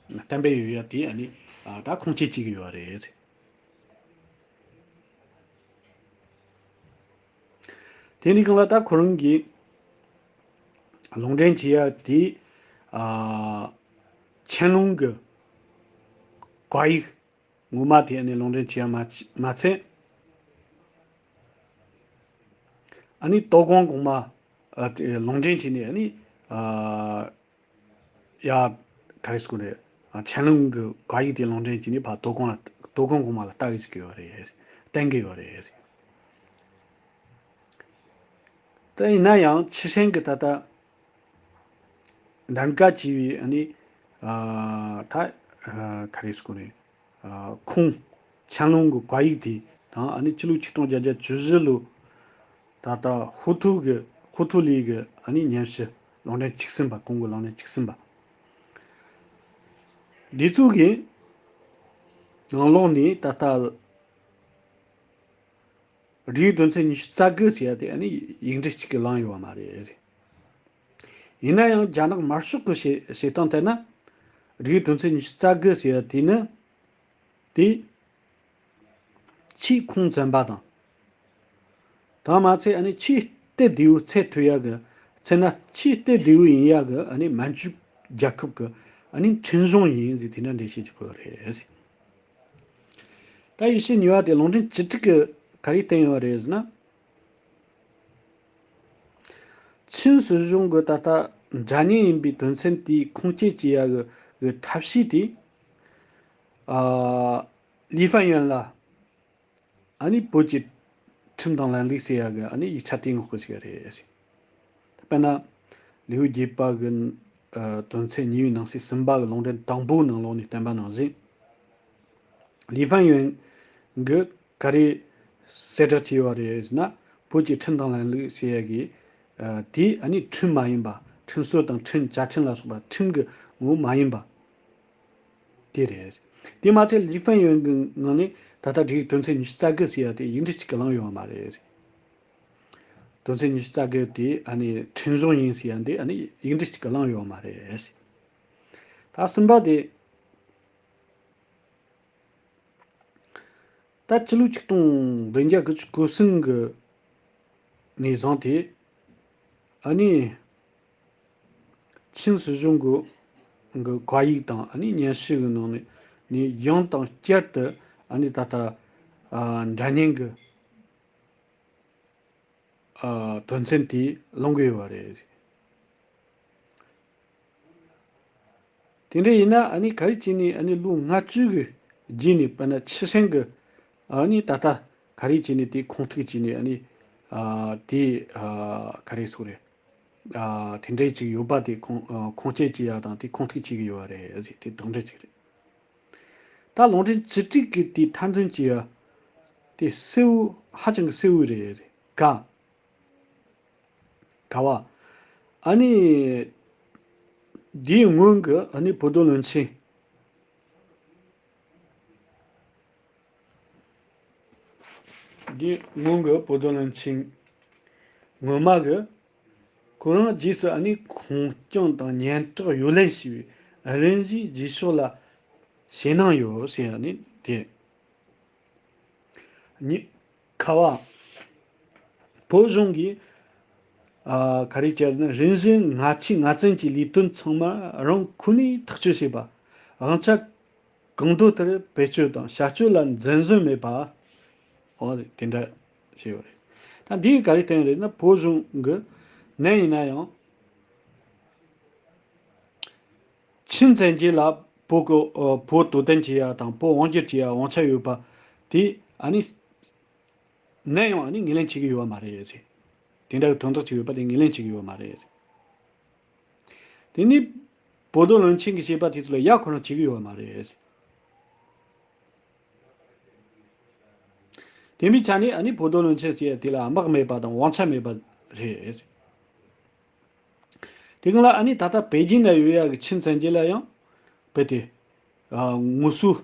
གཏན་འབེབས་ཡོད་ཡ་དེ་ཨ་ནི་ཨ་ད་ཁུངས་སྐྱེལ་བྱེད་ཀྱི་ཡོད་རེད། དེ་ནི་གང་ལ་ད་ཁོ་རང་གིས་ལུང་འདྲེན་བྱེད་ཡ་དེ་ཨ་ཆན་ལུང་གི་བཀའ་ཡིག་ངོ་མ་དེ་ནི་ལུང་འདྲེན་བྱེད་ཡ་མ་མ་ཚད། ཨ་ནི་དོ་དགོང་གོང་མ་ཨ་དེ་ལུང་འདྲེན་བྱས་ནས་ཨ་ནི་ ཨ། ཡ། ག་རེ་ཟེར་དགོས་རེད། ཨ། ཆན་ལུང་གི་བཀའ་ཡིག་དེ་ལུང་འདྲེན་བྱས་ནས་ཕར་དོ་དགོང་ལ། དོ་དགོང་གོང་མ་ལ་ལྟ་གི་བཅུག་གི་ཡོད་རེད། བསྟན་གི་ཡོད་རེད། ད་ཡིན་ན་ཡང་ཆི་ཧྲན་གི་ད་ལྟ་འདམ་ག་བྱས་པའི་ཨ་ནི། ཨ། ད། ཨ། ག་རེ་ཟེར་དགོས་རེད། ཨ། ཁོང་ཆན་ལུང་གི་བཀའ་ཡིག་དེ་དང་ཨ་ནི་ཕྱི་ལོ་ཆིག་སྟོང་བརྒྱད་བརྒྱ་བཅུ་བཞི་ལོ། ད་ལྟ་ཧུ་ཐུ་གི་ཧུ་ཐུ་ལི་གི་ཨ་ནི་སྙན་ཞུ་ལུང་འདྲེན་བཅུ་གསུམ་པ། ཁོང་གི་ལུང་འདྲེན་བཅུ་གསུམ་པ། འདི་ཚོ་གི་ནང་ལོགས་ནས་ད་ལྟ་རིགས་དོན་ཚན་ཉི་ཤུ་རྩ་དགུ་ཟེར་ཡ་དེ་ཨ་ནི་ཡིག་འབྲུ་གཅིག་གིས་བླངས་ཡོད་པ་མ་རེད། ཡིན་ན་ཡང་རྒྱ་ནག་དམར་ཤོག་གི་བྱེད་བྱེད་སྟངས་ལྟར་ན། རིགས་དོན་ཚན་ཉི་ཤུ་རྩ་དགུ་ཟེར་ཡ་དེ་ནི། དེ་ཆེས་ཁུངས་བཙན་པ་དང་། དེ་མ་ཚད་ཨ་ནི་ཆེས་སྟབས་བདེ་བོ་ཚད་མཐོ་ཡ་གི། ཚད་ན་ཆེས་སྟབས་བདེ་བོ་ཡིན་ཡ་གི་ཨ་ནི་མན་ཇུ་རྒྱལ་ཁབ་གི་ཨ་ནི་ཁྲིམས་གཞུང་ཡིན་ཟེར། དེ་འདྲ་འགྲེལ་བཤད་བྱེད་དགོས་རེད། ད་ཡེ་ཤུ་གཉིས་པ་དེ་ལུང་འདྲེན་བཅུ་དྲུག་གི་ག་རེ་བསྟན་ཡོད་རེད་ཟེར་ན། ཆིན་སྲིད་གཞུང་གི་ད་ལྟ་འདྲ་མཉམ་ཡིན་པའི་དོན་ཚན་དེའི་ཁུངས་སྐྱེལ་བྱེད་ཡ་གི་གི་ཐབས་ཤེས་དེ། ཨ། ལི་ཧྥན་ཡོན་ལ་ཨ་ནི་བོད་ཀྱི་ཁྲིམས་དང་ལམ་ལུགས་ཟེར་ཡ་གི་ཨ་ནི་ཡིག་ཆ་དེ་ངོ་རྒོལ་བྱེད་ཀྱི་རེད། དཔེར་ན། ལེའུ་བརྒྱད་པ་གི། ཨ། དོན་ཚན་གཉིས་པའི་ནང་གསེས་གསུམ་པ་གི་ལུང་འདྲེན་དང་པོའི་ནང་ལོགས་ནས་བསྟན་པ་ནང་བཞིན། ལི་ཧྥན་ཡོན་གྱིས་ག་རེ་གསལ་བསྒྲགས་བྱས་ཡོད་རེད་ཟེར་ན། བོད་ཀྱི་ཁྲིམས་དང་ལམ་ལུགས་ཟེར་ཡ་གི། ཨ། དེ་ཨ་ནི་ཁྲིམས་མ་ཡིན་པ། ཁྲིམས་སྲོལ་དང་ཁྲིམས། བཅའ་ཁྲིམས་ལ་སོགས་པ་ཁྲིམས་ཀྱི་ངོ་བོ་མ་ཡིན་པ་དེ་རེད། དེ་མ་ཚད་ལི་ཧྥན་ཡོན་གྱི་ངོས་ནས་ད་ལྟ་རིགས་དོན་ཚན་ཉི་ཤུ་རྩ་དགུ་ཟེར་ཡ་དེ་ཡིག་འབྲུ་གཅིག་གིས་བླངས་ཡོད་པ་མ་རེད། དོན་ཚན་ཉི་ཤུ་རྩ་དགུ་དེ་ཨ་ནི་ཁྲིམས་གཞུང་ཡིན་ཟེར་ཡ་འདི་ཨ་ནི་ཡིག་འབྲུ་གཅིག་གིས་བླངས་ཡོད་པ་མ་རེད། ད་གསུམ་པ་དེ། ད་ཕྱི་ལོ་ཆིག་སྟོང་བདུན་བརྒྱ་དགུ་བཅུ་གོ་གསུམ་གི་ནས་བཟུང་སྟེ། ཨ་ནི་ཆིན་སྲིད་གཞུང་གི་གི་བཀའ་ཡིག་དང་ཨ་ནི་སྙན་ཞུ་གི་ནང་ནས་ནས་ཡང་དང་བསྐྱར་དུ་ཨ་ནི་ད་ལྟ། ཨ། འདྲ་མཉམ་གི། ཨ། དོན་ཚན་དེ་བླང་གི་ཡོད་པ་རེད། དེ་འདྲ་ཡིན་ན་ཨ་ནི་ག་རེ་བྱས་ནས་ཨ་ནི་ལོ་ལྔ་བཅུ་གི་རྗེས་ནས། དཔེར་ན་ཆི་ཧྲན་གི་ཨ་ནི་ད་ལྟ་ག་རེ་བྱས་ནས་དེ་ཁུངས་གཏུགས་བྱས་ནས། ཨ་ནི། ཨ། དེ། ཨ། ག་རེ་ཟེར་དགོས་རེད། ཨ། དེ་འདྲ་ཅིག་ཡོད་པ་དེ་ཁུངས། ཨ། ཁུངས་སྐྱེལ་བྱེད་ཡ་དང་དེ་ཁུངས་གཏུགས་བྱེད་ཀྱི་ཡོད་པ་རེད་ཟེར། དེ་དོན་འགྲིག་ཅིག་རེད། ད་ལུང་འདྲེན་བཅུ་དྲུག་གི་དེ་མཐའ་འདོན་བྱེད་ཡ་དེ་གསལ་བོ། ཧ་ཅང་གི་གསལ་བོ་རེད། ག་ག་བ། ཨ་ནི། འདིའི་སྔོན་གྱི་ཨ་ནི་བོད་རྡོར་བློན་ཆེན། འདིའི་སྔོན་གྱི་བོད་རྡོར་བློན་ཆེན་སྔོན་མ་གི། ཁོ་རང་རྗེས་སུ་ཨ་ནི་ཁུངས་སྐྱེལ་དང་སྙན་གྲགས་ཡོ་ལན་ཞུས་པའི་རིན་བཞིན་རྗེས་ཕྱོགས་ལ་ཞེད་སྣང་ཡོད་ཟེར། ཨ་ནི་དེ། ཉི། ཁ་བ། བོད་གཞུང་གིས། ཨ། ག་རེ་བྱས་ན། རིན་བཞིན་ང་ཆོས་ང་བཙན་གྱི་ལས་དོན་ཚང་མ་རང་ཁོ་ནས་ཐག་གཅོད་བྱས་པ། དབང་ཆ་གང་འདོད་ལྟར་བེད་སྤྱོད་དང་བྱ་སྤྱོད་ལ་འཛེམ་ཟོན་མེད་པ། འོ། དེ་འདྲ་བྱས་ཡོད་རེད། ད་འདིས་ག་རེ་བསྟན་རེད་ན། བོད་གཞུང་གིས་ནམ་ཡིན་ན་ཡང་། ཆིན་བཙན་རྒྱལ་ལ་བོད་ཀྱི། ཨ། བོད་དོ་དམ་བྱེད་ཡ་དང་བོད་དབང་སྒྱུར་བྱེད་ཡ་དབང་ཆ་ཡོད་པ་དེ་ཨ་ནི་ནམ་ཡང་ཨ་ནི་ངོས་ལེན་བྱེད་ཀྱི་ཡོད་པ་མ་རེད་ཟེར། དེ་འདྲ་གི་དོན་དག་ཅིག་ཡོད་པ་དེ་ངོས་ལེན་བྱེད་ཀྱི་ཡོད་པ་མ་རེད་ཟེར། དེ་ནི་བོད་རྡོར་བློན་ཆེན་གྱིས་བྱས་པ་དེ་ཚོ་ལ་ཡ་ཁོ་རང་བྱེད་ཀྱི་ཡོད་པ་མ་རེད་ཟེར། དེ་འདྲའི་ཆ་ནས་ཨ་ནི་བོད་རྡོར་བློན་ཆེན་ཟེར་ཡ་དེ་ལ་དམག་མེད་པ་དང་དབང་ཆ་མེད་པ་རེད། དེ་སྒང་ལ་ཨ་ནི་ད་ལྟ་པེ་ཅིན་ན་ཡོད་ཡ་གི་ཆིན་བཙན་རྒྱལ་ལ་ཡང་རྦད་དེ། ཨ། ངོ་སོའི།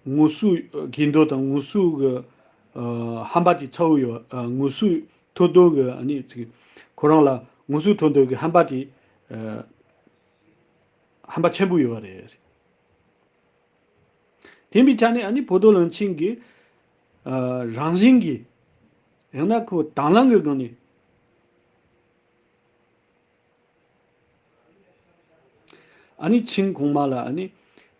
ངོ་སོའི་དགོས་འདུན་དང་ངོ་སོའི་གི། ཨ། ཧམ་པ་དེ་ཚ་བོ་ཡོད། ཨ། ངོ་སོའི་མཐུན་འདོད་གི་ཨ་ནི་ཅིག་ཁོ་རང་ལ་ངོ་སོའི་མཐུན་འདོད་གི་ཧམ་པ་དེ། ཨ། ཧམ་པ་ཆེན་པོ་ཡོད་རེད། དེ་འདྲའི་ཆ་ནས་ཨ་ནི་བོད་རྡོར་བློན་ཆེན་གྱིས། ཨ། རང་བཞིན་གྱིས། ཡང་ན་ཁོ་དང་བླངས་ཀྱི་སྒང་ནས་ཨ་ནི་ཆིན་གོང་མ་ལ་ཨ་ནི།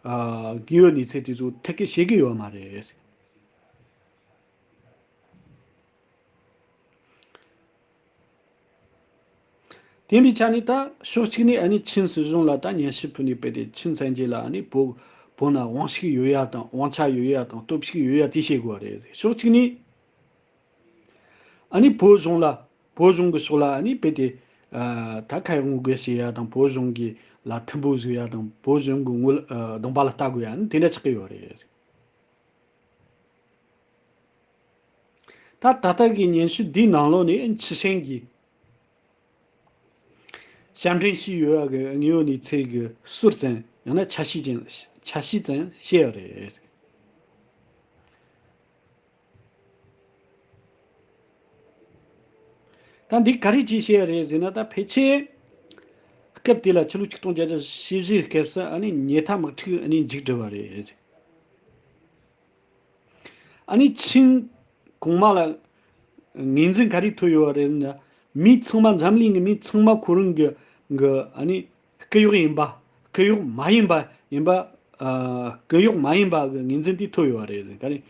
ཨ། དངོས་ཡོད་གནས་ཚུལ་དེ་ཚོ་ཐད་ཀར་བཤད་ཀྱི་ཡོད་མ་རེད། དེ་ཡིན་པའི་ཆ་ནས་ད་ཕྱོགས་གཅིག་ནས་ཨ་ནི་ཆིན་སྲིད་གཞུང་ལ་ད་སྙན་ཞུ་ཕུལ་ནས་དཔེ་དེ་ཆིན་བཙན་རྒྱལ་ལ་ཨ་ནི་བོད་བོད་ནང་དབང་ཤུགས་ཡོད་ཡ་དང་དབང་ཆ་ཡོད་ཡ་དང་སྟོབས་ཤུགས་ཡོད་ཡ་དེ་བཤད་དགོས་པ་རེད། ཕྱོགས་གཅིག་ནས་ཨ་ནི་བོད་གཞུང་ལ་བོད་གཞུང་གི་ཕྱོགས་ལ་ཨ་ནི་དཔེ་དེ་ད་ཁ་ཡག་ངོ་རྒོལ་བྱེད་ཡ་དང་བོད་གཞུང་གི་ལ་མཐུན་པོ་བཟོ་ཡ་དང་བོད་གཞུང་གི་ངོ་གདོང་པ་ལ་ལྟ་དགོས་ཡ་ཨ་ནི་དེ་འདྲ་ཆགས་ཀྱི་ཡོད་རེད། ད་ད་ལྟ་གི་སྙན་ཞུ་འདིའི་ནང་ལོགས་ནས་ཕྱི་ཤན་གྱི་ཞབས་འདྲེན་ཞུས་ཡོད་པ་གི་དངོས་ཡོད་གནས་ཚུལ་གྱི་ཟུར་ཙམ་ཡང་ན་ཆ་ཤས་ཅན་ཆ་ཤས་ཙམ་བཤད་ཡོད་རེད། ད་འདི་ག་རེ་ཅིག་བཤད་ཡོད་རེད་ཟེར་ན། ད་ཕལ་ཆེར་སྐབས་དེ་ལ་ཕྱི་ལོ་ཆིག་སྟོང་བརྒྱད་བརྒྱ་བཞི་བཅུ་ཞེ་བཞིའི་སྐབས་སུ་ཨ་ནི་ཉེ་མཐའ་དམག་འཁྲུག་ཨ་ནི་མཇུག་བསྒྲིལ་བ་རེད། ཨ་ནི་ཆིན་གོང་མ་ལ་ངོས་འཛིན་ག་རེ་ཐོབ་ཡོད་པ་རེད་ན། མི་ཚང་མ་འཛམ་གླིང་གི་མི་ཚང་མ་ཁོ་རང་གི་གི་ཨ་ནི་སྐུ་གཡོག་ཡིན་པ། སྐུ་གཡོག་མ་ཡིན་པ་ཡིན་པ། ཨ། སྐུ་གཡོག་མ་ཡིན་པ་གི་ངོས་འཛིན་དེ་ཐོབ་ཡོད་པ་རེད་ག་རེ།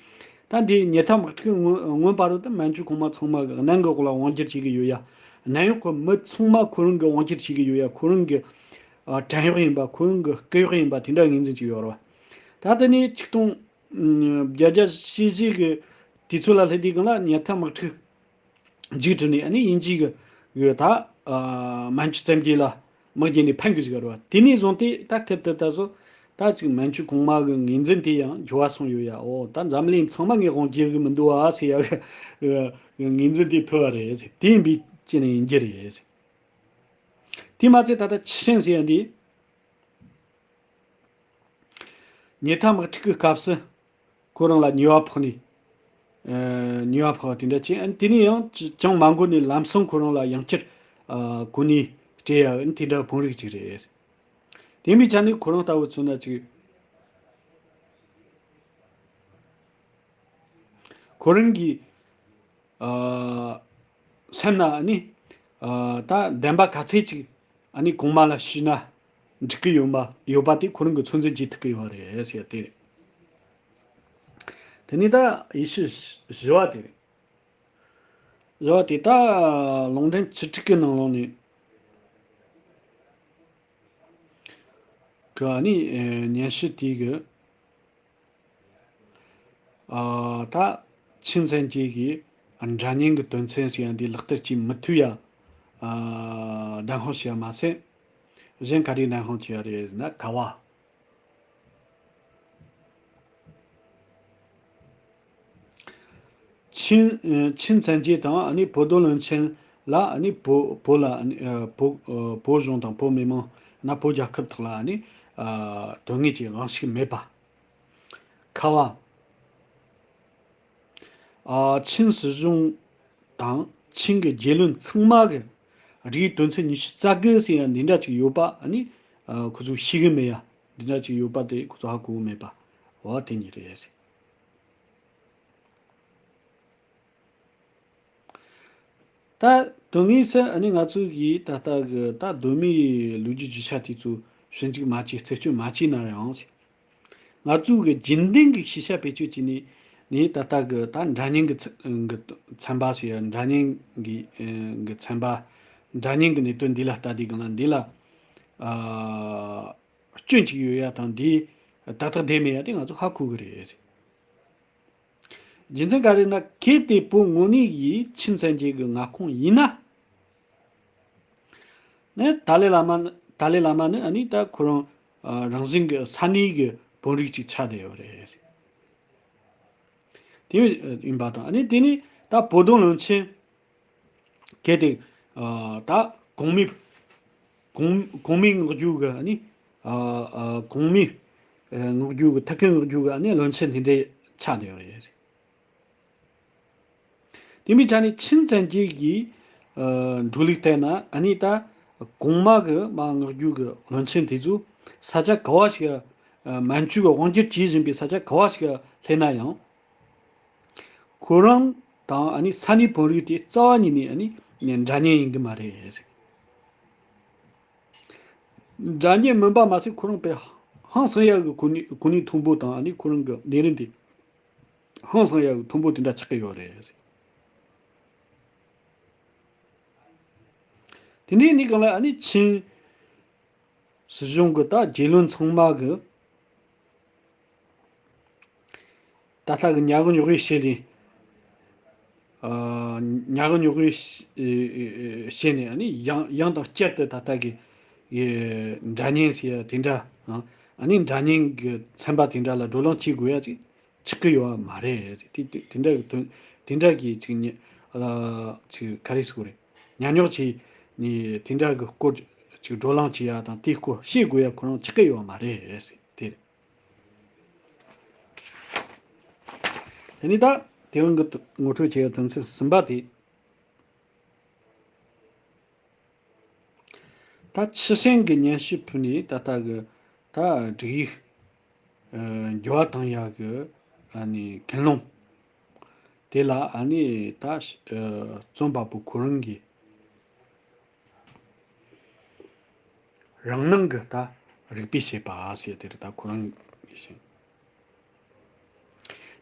ད་འདི་ཉེ་མཐའ་དམག་འཁྲུག་སྔོན་སྔོན་པ་རུ་ད་མན་ཇུ་གོང་མ་ཚང་མ་གི་གནམ་གི་འོག་ལ་དབང་སྒྱུར་བྱེད་ཀྱི་ཡོད་ཡ། ནམ་ཡོག་གི་མི་ཚང་མ་ཁོ་རང་གི་དབང་སྒྱུར་བྱེད་ཀྱི་ཡོད་ཡ། ཁོ་རང་གི་ཨ། བྲན་གཡོག་ཡིན་པ། ཁོ་རང་གི་སྐུ་གཡོག་ཡིན་པ་དེ་འདྲ་ངོས་འཛིན་བྱེད་ཀྱི་ཡོད་རེད་བ། ད་ལྟ་ནས་ཆིག་སྟོང་བརྒྱད་བརྒྱ་བཞི་བཅུ་གི་དུས་ཚོད་ལ་སླེབས་དུས་སྒང་ལ་ཉེ་མཐའ་དམག་འཁྲུག་མཇུག་བསྒྲིལ་ནས་ཨ་ནི་དབྱིན་ཇི་གི་གི་ད་ཨ་མན་ཇུ་བཙན་རྒྱལ་ལ་དམག་རྒྱག་ནས་ཕན་གི་ཟིག་རེད་བ། དེ་ནས་བཟུང་སྟེ་ད་སྐབས་དེ་ད་གཟོད་ད་ཅིག་མན་ཇུ་གོང་མ་གི་ངོས་འཛིན་དེ་ཡང་འགྱུར་བ་སོང་ཡོད་ཡ། འོ་ད་འཛམ་གླིང་ཚང་མ་ངས་དབང་སྒྱུར་གི་མི་འདུག་ཨ་ཟེར་ཡ་གི་ངོས་འཛིན་དེ་ཐོབ་པ་རེད། དེ་ཡིན་པའི་ཅི་ནས་ཡིན་རྒྱུ་རེད། དེ་མ་ཚད་ད་ལྟ་ཆི་ཧྲན་ཟེར་ཡ་འདི། ཉེ་མཐའ་དམག་འཁྲུག་གི་སྐབས་སུ་ཁོ་རང་ལ་ཉེས་པ་ཕོག་ནས། ཨ། ཉེས་པ་ཕོག་པ་དེ་འདྲ་བྱས། ཨ། དེ་ནས་ཡང་ཅི་ཅང་མ་འགོར་ནས་ལམ་སང་ཁོ་རང་ལ་ཡང་བསྐྱར་ཨ། གོ་གནས་སྤྲད་ཡ་ཨ་དེ་འདྲ་བོད་རིགས་ཅིག་རེད། དེ་མིན་ཆ་ནས་ཁོ་རང་ལྟ་བུ་མཚོན་ན་ཅིག་ཁོ་རང་གི་ཨ། སེམས་ན་ཨ་ནི། ཨ། ད་བདེན་པ་ག་ཚད་ཅིག་ཨ་ནི་གོང་མ་ལ་ཞུས་ན་འགྲིག་གི་ཡོད་མ་ཡོད་པ་དེ་ཁོ་རང་གི་ཚོད་འཛིན་བྱེད་ཐུབ་ཀྱི་ཡོད་རེད་ཟེར་ཏེ། དེ་ནས་ད་ཡེ་ཤུ་བཞི་བ་དེ་རེད། བཞི་བ་དེ་ད་ལུང་འདྲེན་བཅུ་དྲུག་གི་ནང་ལོགས་ནས་གི་ཨ་ནི་སྙན་ཞུ་དེ་གི་ཨ། ད་ཆིན་བཙན་རྒྱལ་གྱིས་འདྲ་མཉམ་གྱི་དོན་ཚན་ཟེར་ཡ་འདི་ལག་བསྟར་བྱེད་མི་ཐུབ་ཡ། ཨ། བདེན་དཔང་བྱས་པ་མ་ཟད། གཞན་ག་རེ་བདེན་དཔང་བྱས་པ་རེད་ཟེར་ན་ཀ་བ། ཆིན་ཆིན་བཙན་རྒྱལ་དང་ཨ་ནི་བོད་དོན་བློན་ཆེན་ལ་ཨ་ནི་བོད་བོད་ལ་ཨ་ནི་ཨ། བོད་ཨ། བོད་གཞུང་དང་བོད་མི་མང་ན་བོད་རྒྱལ་ཁབ་དག་ལ་ཨ་ནི་ཨ། དོན་དངོས་ཀྱི་དབང་ཤུགས་མེད་པ། ཁ་བ། ཨ། ཆིན་སྲིད་གཞུང་དང་ཆིན་གྱི་རྒྱལ་བློན་ཚང་མ་གི་རིགས་དོན་ཚན་ཉི་ཤུ་རྩ་དགུ་ཟེར་ཡ་འདི་འདྲ་ཅིག་ཡོད་པ་ཨ་ནི་ཨ། ཁོ་ཚོས་ཤེས་གི་མེད་ཡ། འདི་འདྲ་ཅིག་ཡོད་པ་དེ་ཁོ་ཚོ་ཧ་གོ་གི་མེད་པ། འོ་དེ་གཉིས་རེད་ཟེར། ད་དོན་དངོས་སུ་ཨ་ནི་ང་ཚོ་གིས་ད་ལྟ་གི་ད་གདོད་མའི་ལོ་རྒྱུས་རྒྱུ་ཆ་དེ་ཚོ་ཞིབ་འཇུག་མ་བྱས་རྩད་གཅོད་མ་བྱས་ན་ཡང་། ང་ཚོ་གི་རྒྱུན་ལྡན་གྱི་ཤེས་བྱ་བེད་སྤྱོད་བྱས་ནས་ནི་ད་ལྟ་གི་ད་འདྲ་མཉམ་གྱི་ཚན་གྱི་ཚན་པ་ཞིག་འདྲ་མཉམ་གྱི་གི་ཚན་པ་འདྲ་མཉམ་གྱི་གནད་དོན་འདི་ལ་ལྟ་དུས་སྒང་ལ་འདི་ལ་ཨ་སྐྱོན་གཅིག་ཡོད་ཡ་དང་འདི་ཏག་ཏག་བསྡད་མེད་ཡ་དེ་ང་ཚོ་ཧ་གོ་གི་རེད། རྒྱུ་མཚན་ག་རེ་ན་གལ་ཏེ་བོད་དངོས་གནས་ཀྱི་ཆིན་བཙན་རྒྱལ་གྱི་མངའ་ཁོངས་ཡིན་ན། ནི་ཏཱ་ལའི་བླ་མ་ནི་ཏཱ་ལའི་བླ་མ་ནི་ཨ་ནི་ད་ཁོ་རང་ཨ་རང་བཞིན་གྱི་ས་གནས་ཀྱི་བོད་རིགས་ཅིག་ཆགས་བསྡད་ཡོད་རེད། དེ་ཡིན་པ་དང་ཨ་ནི་དེ་ནི་ད་བོད་དོན་བློན་ཆེན་གལ་ཏེ་ཨ་ད་གོང་མའི་གོང་གོང་མའི་ངག་རྒྱུན་གྱི་ཨ་ནི་ཨ་ཨ་གོང་མའི་ཨ་ངག་རྒྱུན་གྱི་ཐུའུ་བཀྭན་ངག་རྒྱུན་གྱི་ཨ་ནི་བློན་ཆེན་དེ་འདྲས་ཆགས་བསྡད་ཡོད་རེད། དེ་མིན་ཆ་ནས་ཆིན་བཙན་རྒྱལ་གྱི་ཨ་འགྲོ་ལུགས་ལྟར་ན་ཨ་ནི་ད་གོང་མ་གི་མ་ངག་རྒྱུན་གྱི་བློན་ཆེན་དེ་ཚོ་ས་ཆ་ག་བ་ཞིག་ཨ་མན་ཇུ་གི་དབང་སྒྱུར་བྱེད་བཞིན་པའི་ས་ཆ་ག་བ་ཞིག་སླེབས་ན་ཡང་། ཁོ་རང་དང་ཨ་ནི་ས་གནས་བོད་རིགས་དེ་རྩ་བ་ཉིད་ནས་ཨ་ནི་འདྲ་མཉམ་ཡིན་གྱི་མ་རེད། འདྲ་མཉམ་མིན་པ་མ་ཟད་ཁོ་རང་དཔེ་ཧང་སང་ཡག་གི་གོ་གནས་གོ་གནས་མཐོན་པོ་དང་ཨ་ནི་ཁོ་རང་གི་ལས་རིམ་དེ་ཧང་སང་ཡག་གི་མཐོན་པོ་དེ་འདྲ་ཆགས་ཀྱི་ཡོད་རེད། དེ་འདྲའི་ནི་གང་ལ་ཨ་ནི་ཆིན་སྲིད་གཞུང་གི་ད་རྒྱལ་བློན་ཚང་མ་གི་ད་ལྟ་གི་ཉ་གི་ཉོག་གི་བཤད་ནས། ཨ། ཉ་གི་ཉོག་གི་བཤད་ནས་ཨ་ནི་ཡང་ཡང་དང་བསྐྱར་དུ་ད་ལྟ་གི་ཡི་འདྲ་མཉམ་ཟེར་ཡ་དེ་འདྲ། ཨ། ཨ་ནི་འདྲ་མཉམ་གི་ཚན་པ་དེ་འདྲ་ལ་བགྲོ་གླེང་བྱེད་དགོས་ཡ་ཅིག་ཆགས་ཀྱི་ཡོད་པ་མ་རེད། དེ་དེ་དེ་འདྲ་གི་དོན་དེ་འདྲ་གི་ཅིག་ཉེ་ཨ་ཅིག་ག་རེ་ཟེར་དགོས་རེད། ཉ་ཉོག་བྱས་ནས་དེ་འདྲ་གི་སྐོར་ཅིག་བགྲོ་གླེང་བྱེད་ཡ་དང་དེའི་སྐོར་བཤད་དགོས་ཡ་ཁོ་རང་ཆགས་ཀྱི་ཡོད་པ་མ་རེད་ཟེར་དེ་རེད། དེ་ནས་ད་དེ་རིང་གི་ངོ་སྤྲོད་བྱེད་ཡ་དོན་ཚན་གསུམ་པ་དེ། ད་ཆི་སན་གྱི་སྙན་ཞུ་ཕུལ་ནས་ད་ལྟ་གི་ད་སྒྲིག་ཡིག་ཨ་འགྱུར་བ་བཏང་ཡག་གི་ཨ་ནི་ཀུན་སློང་དེ་ལ་ཨ་ནི་ད་ཨ་རྩོམ་པ་པོ་ཁོ་རང་གིས་རང་སྣང་གི་ད་རིགས་པས་དཔྱད་པ་ཟེར་དེ་རེད། ད་ཁོ་རང་གིས་བཤད།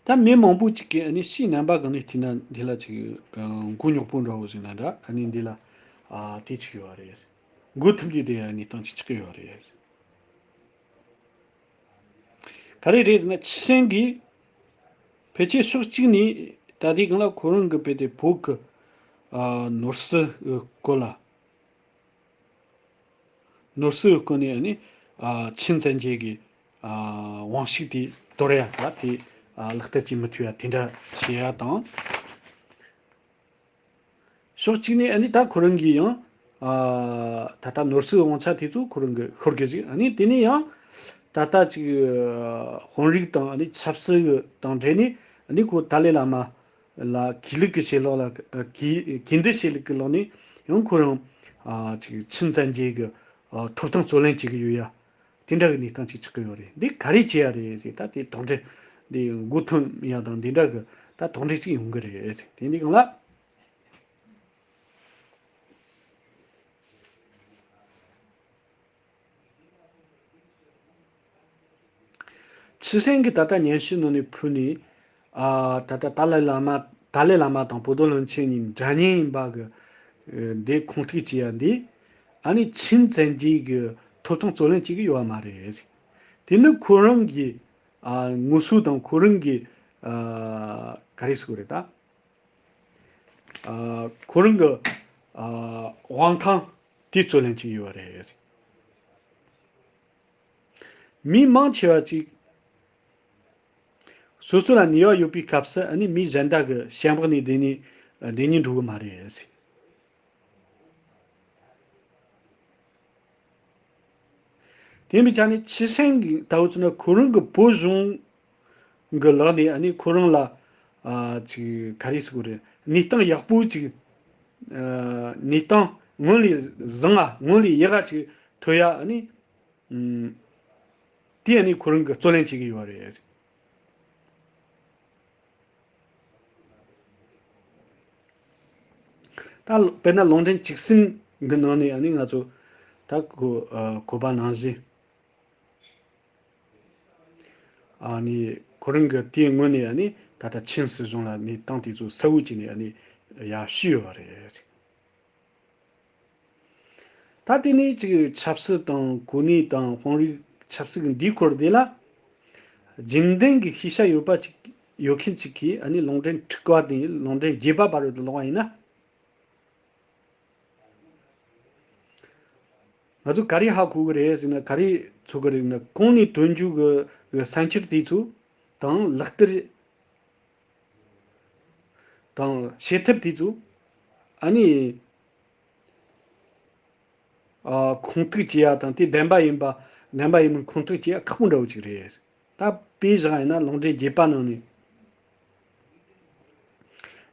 ད་མི་མང་པོ་ཅིག་གིས་ཨ་ནི་ཕྱིའི་རྣམ་པ་གང་ནས་བལྟས་ན་འདི་ལ་ཅིག་ཨ་མགོ་རྙོག་པོ་འདྲ་བོ་ཟིག་ན་འདྲ། ཨ་ནི་འདི་ལ་ཨ་དེ་ཅིག་ཡོད་རེད། མགོ་ཐུམ་དེ་དེ་ཨ་ནི་སྟངས་ཅིག་ཆགས་ཀྱི་ཡོད་རེད། ག་རེ་རེད་ཟེར་ན་ཆི་སན་གིས་ཕལ་ཆེར་ཕྱོགས་གཅིག་ནས་ད་ལྟའི་སྒང་ལ་ཁོ་རང་གི་བོད་དེ་བོད་ཀྱི་ཨ་ནོར་སྲིད་སྐོར་ལ། ནོར་སྲིད་སྐོར་ནས་ནི་ཨ་ཆིན་བཙན་རྒྱལ་གྱི་ཨ་དབང་ཤུགས་དེ་དོར་ཡ་ད་དེ་ཨ་ལག་བསྟར་བྱེད་མི་ཐུབ་ཡ་དེ་འདྲ་བྱེད་ཡ་དང་། ཕྱོགས་གཅིག་ནས་ནི་ད་ཁོ་རང་གིས་ཡང་ཨ་ད་ལྟ་ནོར་སྲིད་དབང་ཆ་དེ་ཚོ་ཁོ་རང་གི་ཤོར་གི་ཟིག་ཨ་ནི་དེ་ནས་ཡང་ད་ལྟ་ཅིག་ཨ་དཔོན་རིགས་དང་ནི་ཆབ་སྲིད་དང་འབྲེལ་ནས་ནི་ཁོ་ཏཱ་ལའི་བླ་མ་ལ་གུས་ལུགས་ཀྱི་ཆེད་ལོག་ལ་གུས་གུས་འདུད་བྱེད་ལུགས་ཀྱི་ལོག་ནས་ཡང་ཁོ་རང་ཨ་ཅིག་ཆིན་བཙན་རྒྱལ་གྱི་ཨ་ཐོབ་ཐང་རྩོད་ལེན་བྱེད་ཀྱི་ཡོད་ཡ། དེ་འདྲ་གི་གནས་སྟངས་ཅིག་ཆགས་ཀྱི་ཡོད་རེད། འདི་ག་རེ་བྱེད་ཡ་རེད་ཟེར་ད་དེ་དོགས་འདྲི་འདི་མགོ་འཐོམ་ཡ་དང་འདི་འདྲ་གི་ད་དོགས་འདྲི་ཅིག་ཡོང་གི་རེད་ཟེར། དེ་འདི་གང་ལ། ཆི་སན་གྱིས་ད་ལྟ་སྙན་ཞུ་ནང་ནས་ཕུལ་ནས་ཨ་ད་ལྟ་ཏཱ་ལའི་བླ་མ་ཏཱ་ལའི་བླ་མ་དང་བོད་དོན་བློན་ཆེན་གཉིས་འདྲ་མཉམ་ཡིན་པ་གི་ཨ་འདི་ཁུངས་གཏུགས་བྱས་ཡ་འདི་ཨ་ནི་ཆིན་བཙན་རྒྱལ་གྱི་ཐོབ་ཐང་རྩོད་ལེན་བྱེད་ཀྱི་ཡོད་པ་མ་རེད། དེ་ནི་ཁོ་རང་གི་ཨ་ངོ་སོ་དང་ཁོ་རང་གི་ཨ་ག་རེ་ཟེར་དགོས་རེད་ད། ཨ་ཁོ་རང་གི་ཨ་དབང་ཐང་དེ་རྩོད་ལེན་བྱེད་ཀྱི་ཡོད་པ་རེད། མི་མང་ཆེ་བ་ཅིག་སོ་སོ་ལ་ནུས་པ་ཡོད་པའི་སྐབས་སུ་ཨ་ནི་མི་གཞན་དག་གི་ཞེན་པ་ནས་བསྡད་ནས་བསྡད་ཉིན་འགྲོ་གི་མ་རེད། དེ་མི་ཆ་ནས་ཆི་སན་གྱི་ད་འུ་ཚོ་ན་ཁོ་རང་གི་བོད་གཞུང་གི་ལག་ནས་ཨ་ནི་ཁོ་རང་ལ་ཨ་ཅིག་ག་རེ་ཟེར་དགོས་རེད། གནས་སྟངས་ཡག་པོ་ཅིག་ཨ་གནས་སྟངས་སྔོན་ལས་བཟང་ང་སྔོན་ལས་ཡག་ག་ཅིག་ཐོབ་ཡ་ཨ་ནི་ཨུམ་དེ་ཨ་ནི་ཁོ་རང་གི་རྩོད་ལེན་བྱེད་ཀྱི་ཡོད་རེད། ད་དཔེར་ན་ལུང་འདྲེན་བཅུ་གསུམ་གྱི་ནང་ནས་ཨ་ནི་ང་ཚོ་ད་གོ་ཨ་གོ་བ་ནང་བཞིན་ཨ་ནི་ཁོ་རང་གི་དེའི་སྔོན་ནས་ཨ་ནི་ད་ལྟ་ཆིན་སྲིད་གཞུང་ལ་གནས་སྟངས་དེ་ཚོ་གསལ་བོ་བྱས་ནས་ཨ་ནི་ཡར་ཞུས་ཡོད་རེད། ད་དེ་ནས་ཅིག་ཆབ་སྲིད་དང་གོ་གནས་དང་དཔོན་རིགས་ཆབ་སྲིད་ཀྱི་འདིའི་སྐོར་དེ་ལ་རྒྱུན་ལྡན་གྱི་ཤེས་བྱ་ཡོད་པ་ཅིག་ཡོད་མཁན་ཅིག་གིས་ཨ་ནི་ལུང་འདྲེན་དྲུག་པ་དེ་ལུང་འདྲེན་བརྒྱད་པ་བར་དུ་ཀློག་པ་ཡིན་ན། ང་ཚོ་ག་རེ་ཧ་གོ་གི་རེད་ཟེར་ན་ག་རེ་ཚོར་གི་རེད་ན་གོང་ནས་དོན་འཁྱོལ་གྱི་གི་ས་འཁྱེར་དེ་ཚོ་དང་ལག་བསྟར། དང་བྱེད་ཐབས་དེ་ཚོ་ཨ་ནི་ཨ་ཁུངས་གཏུགས་བྱེད་ཡ་དང་དེ་བདེན་པ་ཡིན་པ་བདེན་པ་ཡིན་མིན་ཁུངས་གཏུགས་བྱེད་ཡ་ཁག་པོ་འདྲ་བོ་ཅིག་རེད། ད་དཔེ་བཞག་ཡིན་ན་ལུང་འདྲེན་བརྒྱད་པ་ནང་ནས་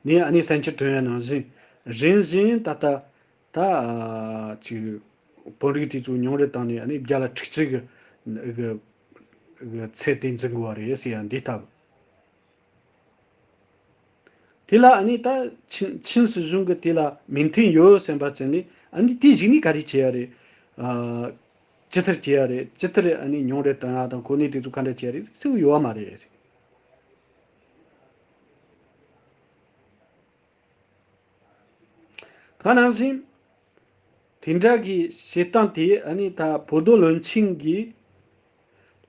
ནས་ཨ་ནི་ས་འཁྱེར་ཐོན་ཡ་ནང་བཞིན་རིམ་བཞིན་ད་ལྟ་ད་ཨ་ཅིག་དཔོན་རིགས་དེ་ཚོ་ཉུང་རུ་བཏང་ནས་ཨ་ནི་བརྒྱ་ལ་དྲུག་ཅུ་གི་གི་གི་ཚད་དེ་འཛིན་དགོས་པ་རེད་ཟེར་ཡ་འདི་ལྟ་བུ། དེ་ལ་ཨ་ནི་ད་ཆིན་ཆིན་སྲིད་གཞུང་གི་དེ་ལ་མོས་མཐུན་ཡོད་བསམ་པ་ཙམ་ལས་ཨ་ནི་དེ་གཞིགས་ནས་ག་རེ་བྱེད་ཡ་རེད། ཨ་ཇི་ལྟར་བྱེད་ཡ་རེད། ཇི་ལྟར་ཨ་ནི་ཉུང་རུ་གཏོང་ཡ་དང་གོ་གནས་དེ་ཚོ་ག་འདྲ་བྱེད་ཡ་རེད་ཟེར་གི་ཡོད་མ་རེད། གང་ནང་བཞིན། དེ་འདྲ་གི་བྱེད་སྟངས་དེ་ཨ་ནི་ད་བོད་རྡོར་བློན་ཆེན་གྱིས་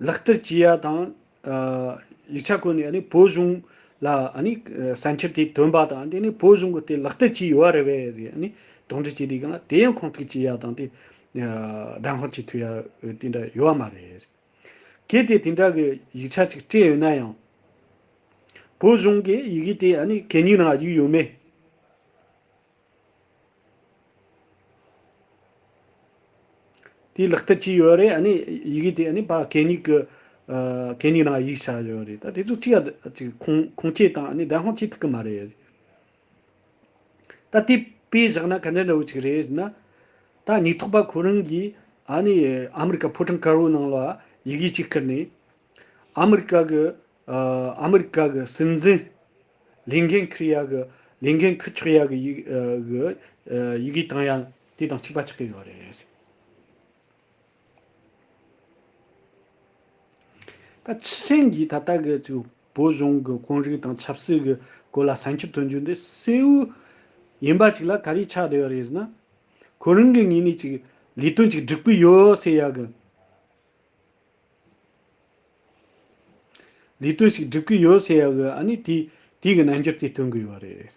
ལག་བསྟར་བྱེད་ཡ་དང་། ཨ། ཡིག་ཆ་བཀོད་ནས་ཨ་ནི་བོད་གཞུང་ལ་ཨ་ནི་བསམ་འཆར་དེ་བཏོན་པ་དང་། དེ་ནི་བོད་གཞུང་གིས་དེ་ལག་བསྟར་བྱས་ཡོད་རེད་པས་ཟེར་ཨ་ནི་དོགས་འདྲི་བྱས་དུས་སྒང་ལ། དེ་ཡང་ཁུངས་གཏུགས་བྱེད་ཡ་དང་དེ་ཨ་བདེན་དཔང་བྱེད་ཐུབ་ཡ་དེ་འདྲ་ཡོད་པ་མ་རེད། གལ་ཏེ་དེ་འདྲ་གི་ཡིག་ཆ་ཅིག་སྤྲད་ཡོད་ན་ཡང་། བོད་གཞུང་གིས་ཡི་གེ་དེ་ཨ་ནི་གད་སྙིགས་ནང་གཡུགས་ཡོད་མེད། དེ་ལག་བསྟར་བྱས་ཡོད་རེད། ཨ་ནི་ཡི་གེ་དེ་ཨ་ནི་ཕར་གད་སྙིགས་ཀྱི་ཨ་གད་སྙིགས་ནང་གཡུགས་བཞག་ཡོད་རེད། ད་དེ་ཚོ་གཅིག་ཡ་ཅིག་ཁུངས་ཁུངས་སྐྱེལ་དང་ཨ་ནི་བདེན་དཔང་བྱེད་ཐུབ་ཀྱི་མ་རེད། ད་དེ་དཔེ་བཞག་ན་ག་འདྲ་འདྲ་བོ་ཅིག་རེད་ཟེར་ན། ད་ཉེན་རྟོག་པ་ཁོ་རང་གིས་ཨ་ནི་ཨ་མི་རི་ཀ་ཕོ་བྲང་དཀར་པོའི་ནང་ལ་ཡི་གེ་གཅིག་བསྐུར་ནས། ཨ་མི་རི་ཀ་གི་ཨ་ཨ་མི་རི་ཀ་གི་སྲིད་འཛིན་ལས་འགན་འཁུར་ཡ་གི་ལས་འགན་འཁུར་ཆོག་ཡ་གི་ཡི་ཨ་གི་ཨ་ཡི་གེ་བཏང་ཡ་དེ་དང་གཅིག་པ་ཆགས་ཀྱི་ཡོད་རེད། ད་ཕྱི་གསལ་གྱིས་ད་ལྟ་གི་ཅིག་བོད་གཞུང་གི་དཔོན་རིགས་དང་ཆབ་སྲིད་ཀྱི་སྐོར་ལ་བསམ་འཆར་བཏོན་རྒྱུ་འདི་གསལ་བོ་ཡིན་པ་ཅིག་ལ་ག་རེ་ཆགས་བསྡད་ཡོད་རེད་ཟེར་ན། ཁོ་རང་གི་ངོས་ནས་ཅིག་ལས་དོན་ཅིག་སྒྲུབ་ཀྱི་ཡོད་ཟེར་ཡ་གི། ལས་དོན་ཞིག་སྒྲུབ་ཀྱི་ཡོད་ཟེར་ཡ་གི་ཨ་ནི་དེ་དེ་གི་རྣམ་འགྱུར་དེ་སྟོན་གྱི་ཡོད་རེད།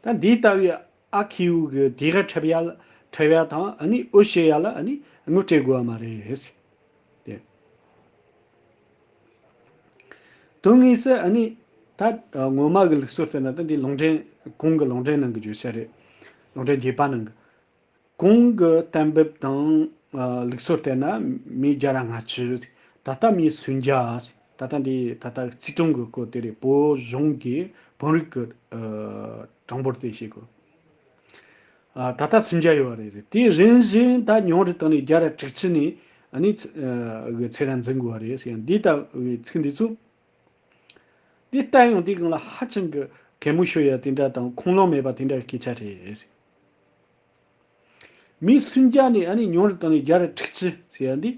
ད་འདི་ལྟ་བུའི་ཨ་ཁེའུ་གི་དེ་ག་འཁྲབ་ཡ་ལ་འཁྲབ་ཡ་དང་ཨ་ནི་འུ་བཤད་ཡ་ལ་ཨ་ནི་ངོ་སྤྲད་དགོས་པ་མ་རེད། དེ་དོན་དངོས་སུ་ཨ་ནི་ད་ངོ་མ་གི་ལུགས་སྲོལ་ལྟར་ན། ད་འདི་ལུང་འདྲེན་གོང་གི་ལུང་འདྲེན་ནང་གི་བརྗོད་བྱ་རེད། ལུང་འདྲེན་རྒྱས་པ་ནང་གི། གོང་གི་གཏན་འབེབས་དང་ཨ་ལུགས་སྲོལ་ལྟར་ན། མི་བརྒྱ་ར་ལྔ་བཅུ། ད་ལྟ་མི་སུམ་བརྒྱ། ད་ལྟ་འདི་ད་ལྟ་རྩིས་གྲངས་ཀྱི་སྐོར་དེ་རེད། བོད་གཞུང་གི་དཔོན་རིགས་ཀྱི་ཨ་གྲངས་འབོར་དེ་བཤད་དགོས། ཨ་ད་ལྟ་སུམ་བརྒྱ་ཡོད་པ་རེད། དེ་རིམ་བཞིན་ད་ཉུང་རུ་བཏང་ནས་བརྒྱ་ར་དྲུག་ཅུ་ནས་ཨ་ནི་ཚ་ཨ་གི་ཚད་ར་འཛིན་དགོས་པ་རེད་ཟེར་ཡ། འདི་ལྟ་བུའི་ཚིག་འདི་ཚོ། འདི་ལྟ་ཡོང་དུས་སྒང་ལ་ཧ་ཅང་གི་གད་མོ་ཤོར་ཡ་དེ་འདྲ་དང་ཁུངས་ལུང་མེད་པ་དེ་འདྲ་གི་སྐད་ཆ་རེད། མི་སུམ་བརྒྱ་ནས་ཨ་ནི་ཉུང་རུ་བཏང་ནས་བརྒྱ་ར་དྲུག་ཅུ་ཟེར་ཡ་འདི་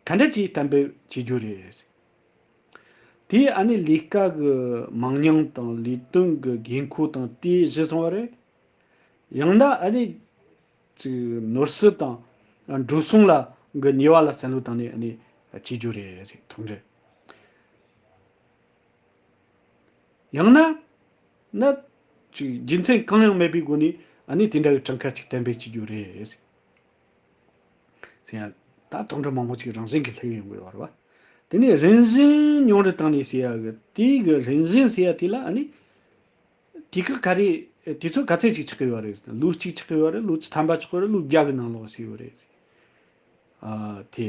ག་འདྲ་ཅིག་གཏན་འབེབས་བྱེད་རྒྱུ་རེད། དེ་ཨ་ནི་ལས་ཀ་གི་མང་ཉུང་དང་ལས་དོན་གྱི་དགོས་མཁོ་དང་དེ་གཞི་བཟུང་བ་རེད། ཡང་ན་ཨ་ནི་ཅིག་ནོར་སྲིད་དང་འགྲོ་སོང་ལ་གི་ཉེས་པ་ལ་བསམ་བློ་བཏང་ནས་ཨ་ནི་བྱེད་རྒྱུ་རེད། དོན་འགྲིག་ཡང་ན་ན་ཅིག་རྒྱུ་མཚན་གང་ཡང་མེད་པའི་སྒོ་ནས་ཨ་ནི་དེ་འདྲ་བའི་གྲངས་ཀ་ཅིག་གཏན་འབེབས་བྱེད་རྒྱུ་རེད་ཟེར་ཡ། ད་དོན་འགྲུབ་མང་པོ་ཅིག་རང་བཞིན་གྱིས་སླེབས་ཡོང་གི་ཡོད་རེད་བ། དེ་ནས་རིམ་བཞིན་ཉུང་རུ་བཏང་ནས་ཟེར་ཡ་གི་དེའི་གི་རིམ་བཞིན་ཟེར་ཡ་དེ་ལ་ཨ་ནི་དེ་ག་ག་རེ་དེ་ཚོ་ག་ཚད་ཅིག་ཆགས་ཀྱི་ཡོད་རེད་ཟེར་ན། ལོ་གཅིག་ཆགས་ཀྱི་ཡོད་རེད། ལོ་བཅུ་ཐམ་པ་ཆགས་ཀྱི་ཡོད་རེད། ལོ་བརྒྱ་གི་ནང་ལོགས་ཟེར་ཡོད་རེད་ཟེར། ཨ་དེ།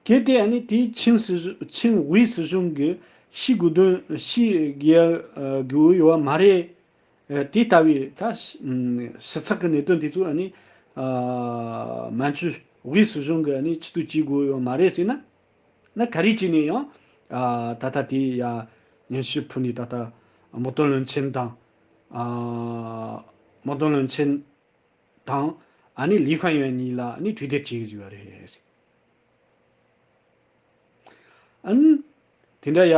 གལ་ཏེ་ཨ་ནི་དེའི་ཆིན་སྲིད་གཞུང་ཆིན་ཝེ་སྲིད་གཞུང་གིས་ཤེས་དགོས་དོན་ཤེས་དགོས་དགོས་ཡོད་པ་མ་རེད། ཨ་དེ་ལྟ་བུའི་ད་ཕྱི་ཕྱི་ཚགས་ཀྱི་གནད་དོན་དེ་ཚོ་ཨ་ནི་ཨ་མན་ཇུ་ཝེ་སྲིད་གཞུང་གིས་ཨ་ནི་ཆེད་དུ་བྱེད་དགོས་ཡོད་པ་མ་རེད་ཟེར་ན། ན་ག་རེ་བྱས་ནས་ཡང་ཨ་ད་ལྟ་དེ་ཡ་སྙན་ཞུ་ཕུལ་ནས་ད་ལྟ་དམག་དོན་བློན་ཆེན་དང་ཨ་དམག་དོན་བློན་ཆེན་དང་ཨ་ནི་ལི་ཧྥན་ཡོན་གཉིས་ལ་ཨ་ནི་གྲོས་བསྡུར་བྱེད་ཀྱི་ཡོད་རེད། ཨ་ནི་དེ་འདྲ་ཡ་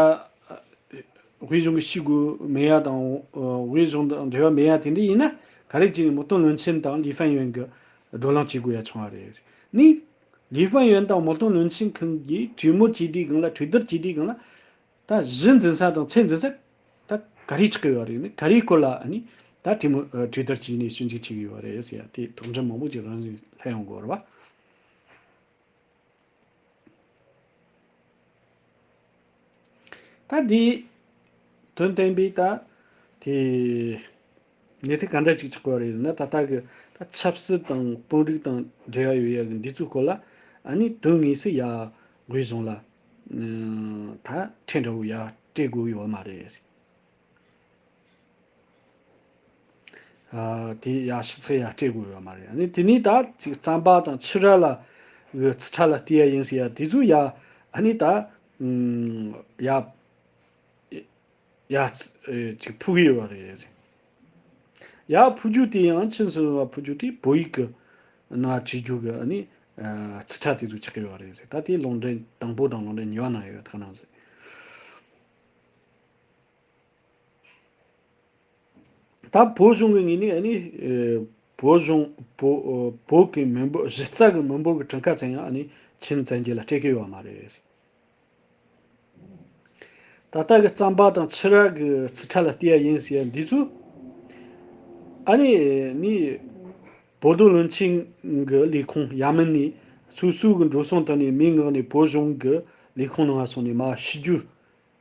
ཝེ་གཞུང་གི་ཤེས་དགོས་མེད་ཡ་དང་ཝེ་གཞུང་དང་འབྲེལ་བ་མེད་ཡ་དེ་འདྲ་ཡིན་ན། ག་རེ་བྱས་ནས་དམག་དོན་བློན་ཆེན་དང་ལི་ཧྥན་ཡོན་གྱི་བགྲོ་གླེང་བྱེད་དགོས་ཡ་བྱུང་བ་རེད། ནི་ལི་ཧྥན་ཡོན་དང་དམག་དོན་བློན་ཆེན་ཁང་གིས་གྲོས་མོལ་བྱས་དུས་སྒང་ལ་གྲོས་བསྡུར་བྱས་དུས་སྒང་ལ་ད་གཞི་འཛིན་ས་དང་ཚད་འཛིན་ས་ད་ག་རེ་ཆགས་ཀྱི་ཡོད་རེད། ནི་ག་རེའི་སྐོར་ལ་ནི་ད་གྲོས་མོལ་གྲོས་བསྡུར་བྱས་ནས་ཞིབ་འཇུག་བྱེད་ཀྱི་ཡོད་རེད་ཟེར་ཡ་དེ་དོགས་འདྲི་མང་པོ་ཅིག་རང་བཞིན་སླེབས་ཡོང་གི་ཡོད་རེད་བ། ད་འདི་དོན་བསྟན་པའི་ད་དེ་གནས་ཚུལ་ག་འདྲ་ཅིག་ཆགས་ཀྱི་ཡོད་རེད་ཟེར་ན། ད་ལྟ་གི་ད་ཆབ་སྲིད་དང་དཔོན་རིགས་དང་འབྲེལ་བ་ཡོད་ཡ་གི་འདི་ཚོའི་སྐོར་ལ་ཨ་ནི་དོན་དངོས་སུ་ཡ་ཝེ་གཞུང་ལ་ད་ཁྲལ་འདྲ་བོ་ཡ་སྤྲད་དགོས་ཡོད་མ་རེད། ཨ་དེ་ཡ་ཕྱི་ཚེགས་ཡ་སྤྲད་དགོས་ཡོད་མ་རེད། ཨ་ནི་དེ་ནས་ད་ཅིག་རྩམ་པ་དང་ཕྱུར་ར་ལ་གི་རྩིས་ཁྲ་ལ་བལྟས་ཡ་ཡིན་ཟེར་ཡ་དེ་ཚོ་ཡ་ཨ་ནི་ད་ཨུམ་ཡ་ཡ་ཅིག་ཕུལ་གི་ཡོད་རེད། ཡ་ཕུལ་རྒྱུ་དེ་ཡང་ཆིན་སྲིད་གཞུང་ལ་ཕུལ་རྒྱུ་དེ་བོད་ཡིག་གི་ནང་བྲིས་རྒྱུ་གི་ཨ་ནི་རྩིས་ཁྲ་དེ་ཚོ་ཆགས་ཀྱི་ཡོད་རེད་ཟེར། ད་དེ་ལུང་འདྲེན་དང་པོ་དང་ལུང་འདྲེན་གཉིས་པ་ནང་ཡོད་ཐག་ནང་ཟེར། ད་བོད་གཞུང་གི་ངོས་ནས་ཨ་ནི་ཨེ་བོད་གཞུང་བོད་ཨ་བོད་ཀྱི་མི་འབོར་གཞི་རྩ་གི་མི་འབོར་གྱི་གྲངས་ཀ་ཙམ་ཡང་ཨ་ནི་ཆིན་བཙན་རྒྱལ་ལ་སྤྲད་ཀྱི་ཡོད་མ་རེད། ད་ལྟ་གི་རྩམ་པ་དང་ཕྱུར་ར་གི་རྩིས་ཁྲ་ལ་བལྟས་ཡ་ཡིན་ཟེར་ཡ་འདི་ཚོ་ཨ་ནི་ནི་བོད་རྡོ་བློན་ཆེན་གྱི་ལས་ཁུངས་ཡར་མར་ནས་སོ་སོ་གི་འགྲོ་སོང་བཏང་ནས་མིའི་ངག་ནས་བོད་གཞུང་གི་ལས་ཁུངས་ནང་ང་སོང་ནས་མར་ཤི་རྒྱུ་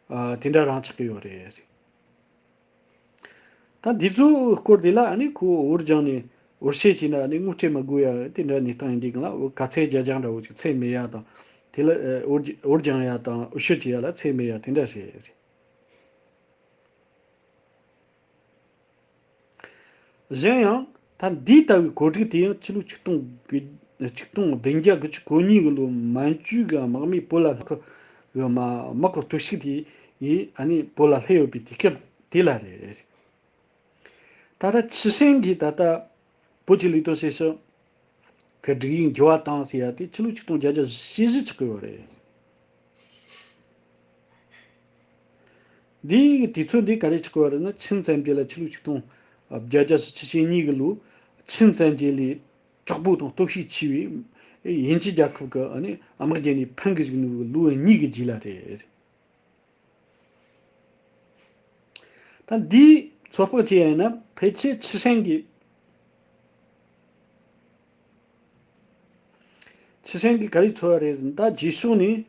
ཨ་དེ་འདྲ་རང་ཆགས་ཀྱི་ཡོད་རེད། ད་འདི་ཚོའི་སྐོར་དེ་ལ་ཨ་ནི་ཁོ་འུར་སྦྱངས་ནས་འུར་བཤད་བྱས་ན་ཨ་ནི་ངོ་སྤྲད་མ་དགོས་ཡ་དེ་འདྲ་གནས་སྟངས་ཡིན་དུས་གང་ལ་ག་ཚད་རྒྱ་རྒྱག་འདྲ་བོ་ཅིག་ཚད་མེད་ཡ་དང་དེ་ལ་ཨ་འུར་འུར་སྦྱངས་ཡ་དང་འུར་བཤད་བྱེད་ཡ་ལ་ཚད་མེད་ཡ་དེ་འདྲ་རེད། གཞན་ཡང་ད་འདི་ལྟ་བུའི་གོ་སྒྲིག་དེ་ཡང་ཕྱི་ལོ་ཆིག་སྟོང་དགུ་ཆིག་སྟོང་བདུན་བརྒྱ་དགུ་བཅུ་གོ་གཉིས་གི་ལོ་མན་ཇུ་གི་དམག་མིས་བོད་ལ་ལྷག་གི་མ་དམག་གི་སྟོབས་ཤུགས་དེ་ཡིས་ཨ་ནི་བོད་ལ་སླེབས་ཡོད་པའི་དུས་སྐབས་དེ་ལ་རེད། ད་ལྟ་ཆི་ཧྲན་གྱིས་ད་ལྟ་བོད་ཀྱི་ལས་དོན་བྱེད་ཕྱོགས་ཀྱི་སྒྲིག་ཡིག་འགྱུར་བ་བཏང་ཟེར་ཡ་དེ་ཕྱི་ལོ་ཆིག་སྟོང་བརྒྱད་བརྒྱ་ཞེ་བཞི་ཆགས་ཀྱི་ཡོད་རེད། འདིའི་དུས་ཚོད་འདི་ག་རེ་ཆགས་ཀྱི་ཡོད་རེད་ན་ཆིན་བཙན་རྒྱལ་ལ་ཕྱི་ལོ་ཆིག་སྟོང་བརྒྱད་བརྒྱ་ཆིག་ཅུ་ཞེ་གཉིས་ཀྱི་ལོ་ཆིན་བཙན་རྒྱལ་ལས་དྲག་པོ་དང་སྟོབས་ཤུགས་ཆེ་བའི་དབྱིན་ཇི་རྒྱལ་ཁབ་ཀྱི་ཨ་ནི་དམག་རྒྱལ་ནས་ཕམ་གྱི་བཅུག་ནོ་གི་ལོ་གཉིས་ཀྱི་རྗེས་ལ་རེད། ད་འདིའི་ཚོད་དཔག་བྱས་ཡིན་ན་ཕལ་ཆེར་ཆི་ཧྲན་གྱི་ཆི་ཧྲན་གྱི་ག་རེ་ཚོད་རེད་ཟེར་ན་ད་རྗེས་ཕྱོགས་ནས་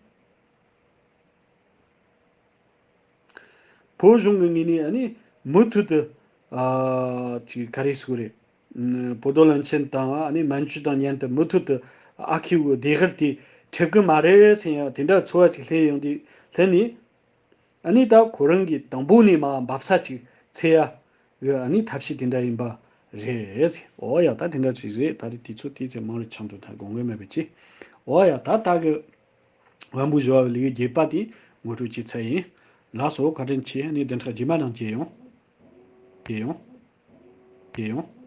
བོད་གཞུང་གི་ངོས་ནས་ཨ་ནི་མུ་མཐུད་དུ་ཨ་ཅིག་ག་རེ་ཟེར་དགོས་རེད། ཨ་བོད་རྡོ་བློན་ཆེན་དང་ཨ་ནི་མན་ཇུ་དང་མཉམ་དུ་མུ་མཐུད་དུ་ཨ་ཁུ་བོའི་བདེན་དཔང་དེ་འཁྲབ་གི་མ་རེད་ཟེར་ཡང་དེ་འདྲ་ཚོར་བ་ཅིག་སླེབས་ཡོང་དུས་སླེབས་ནས། ཨ་ནི་ད་ཁོ་རང་གིས་དང་པོ་ནས་མར་འབབ་ས་ཅིག་འཚོལ་ཡ་གི་ཨ་ནི་ཐབས་ཤེས་དེ་འདྲ་ཡིན་པ་རེད། འོ་ཡ་ད་དེ་འདྲ་ཅིག་རེད། ད་རེས་དུས་ཚོད་དེ་ཚེ་མང་རུ་ཆགས་འདུག་ད་དགོངས་འགལ་མེད་པ་ཅིག་འོ་ཡ་ད་ད་གི་དབང་པོ་ཞི་བ་བའི་ལེའུ་བརྒྱད་པ་དེ་ངོ་སྤྲོད་བྱས་ཚར་ཡིན། ལགས་སོ། བཀའ་དྲིན་ཆེ། ཨ་ནི་བདུན་ཕྲག་རྗེས་མ་ནང་མཇལ་ཡོང་། མཇལ་ཡོང་། མཇལ་ཡོང་།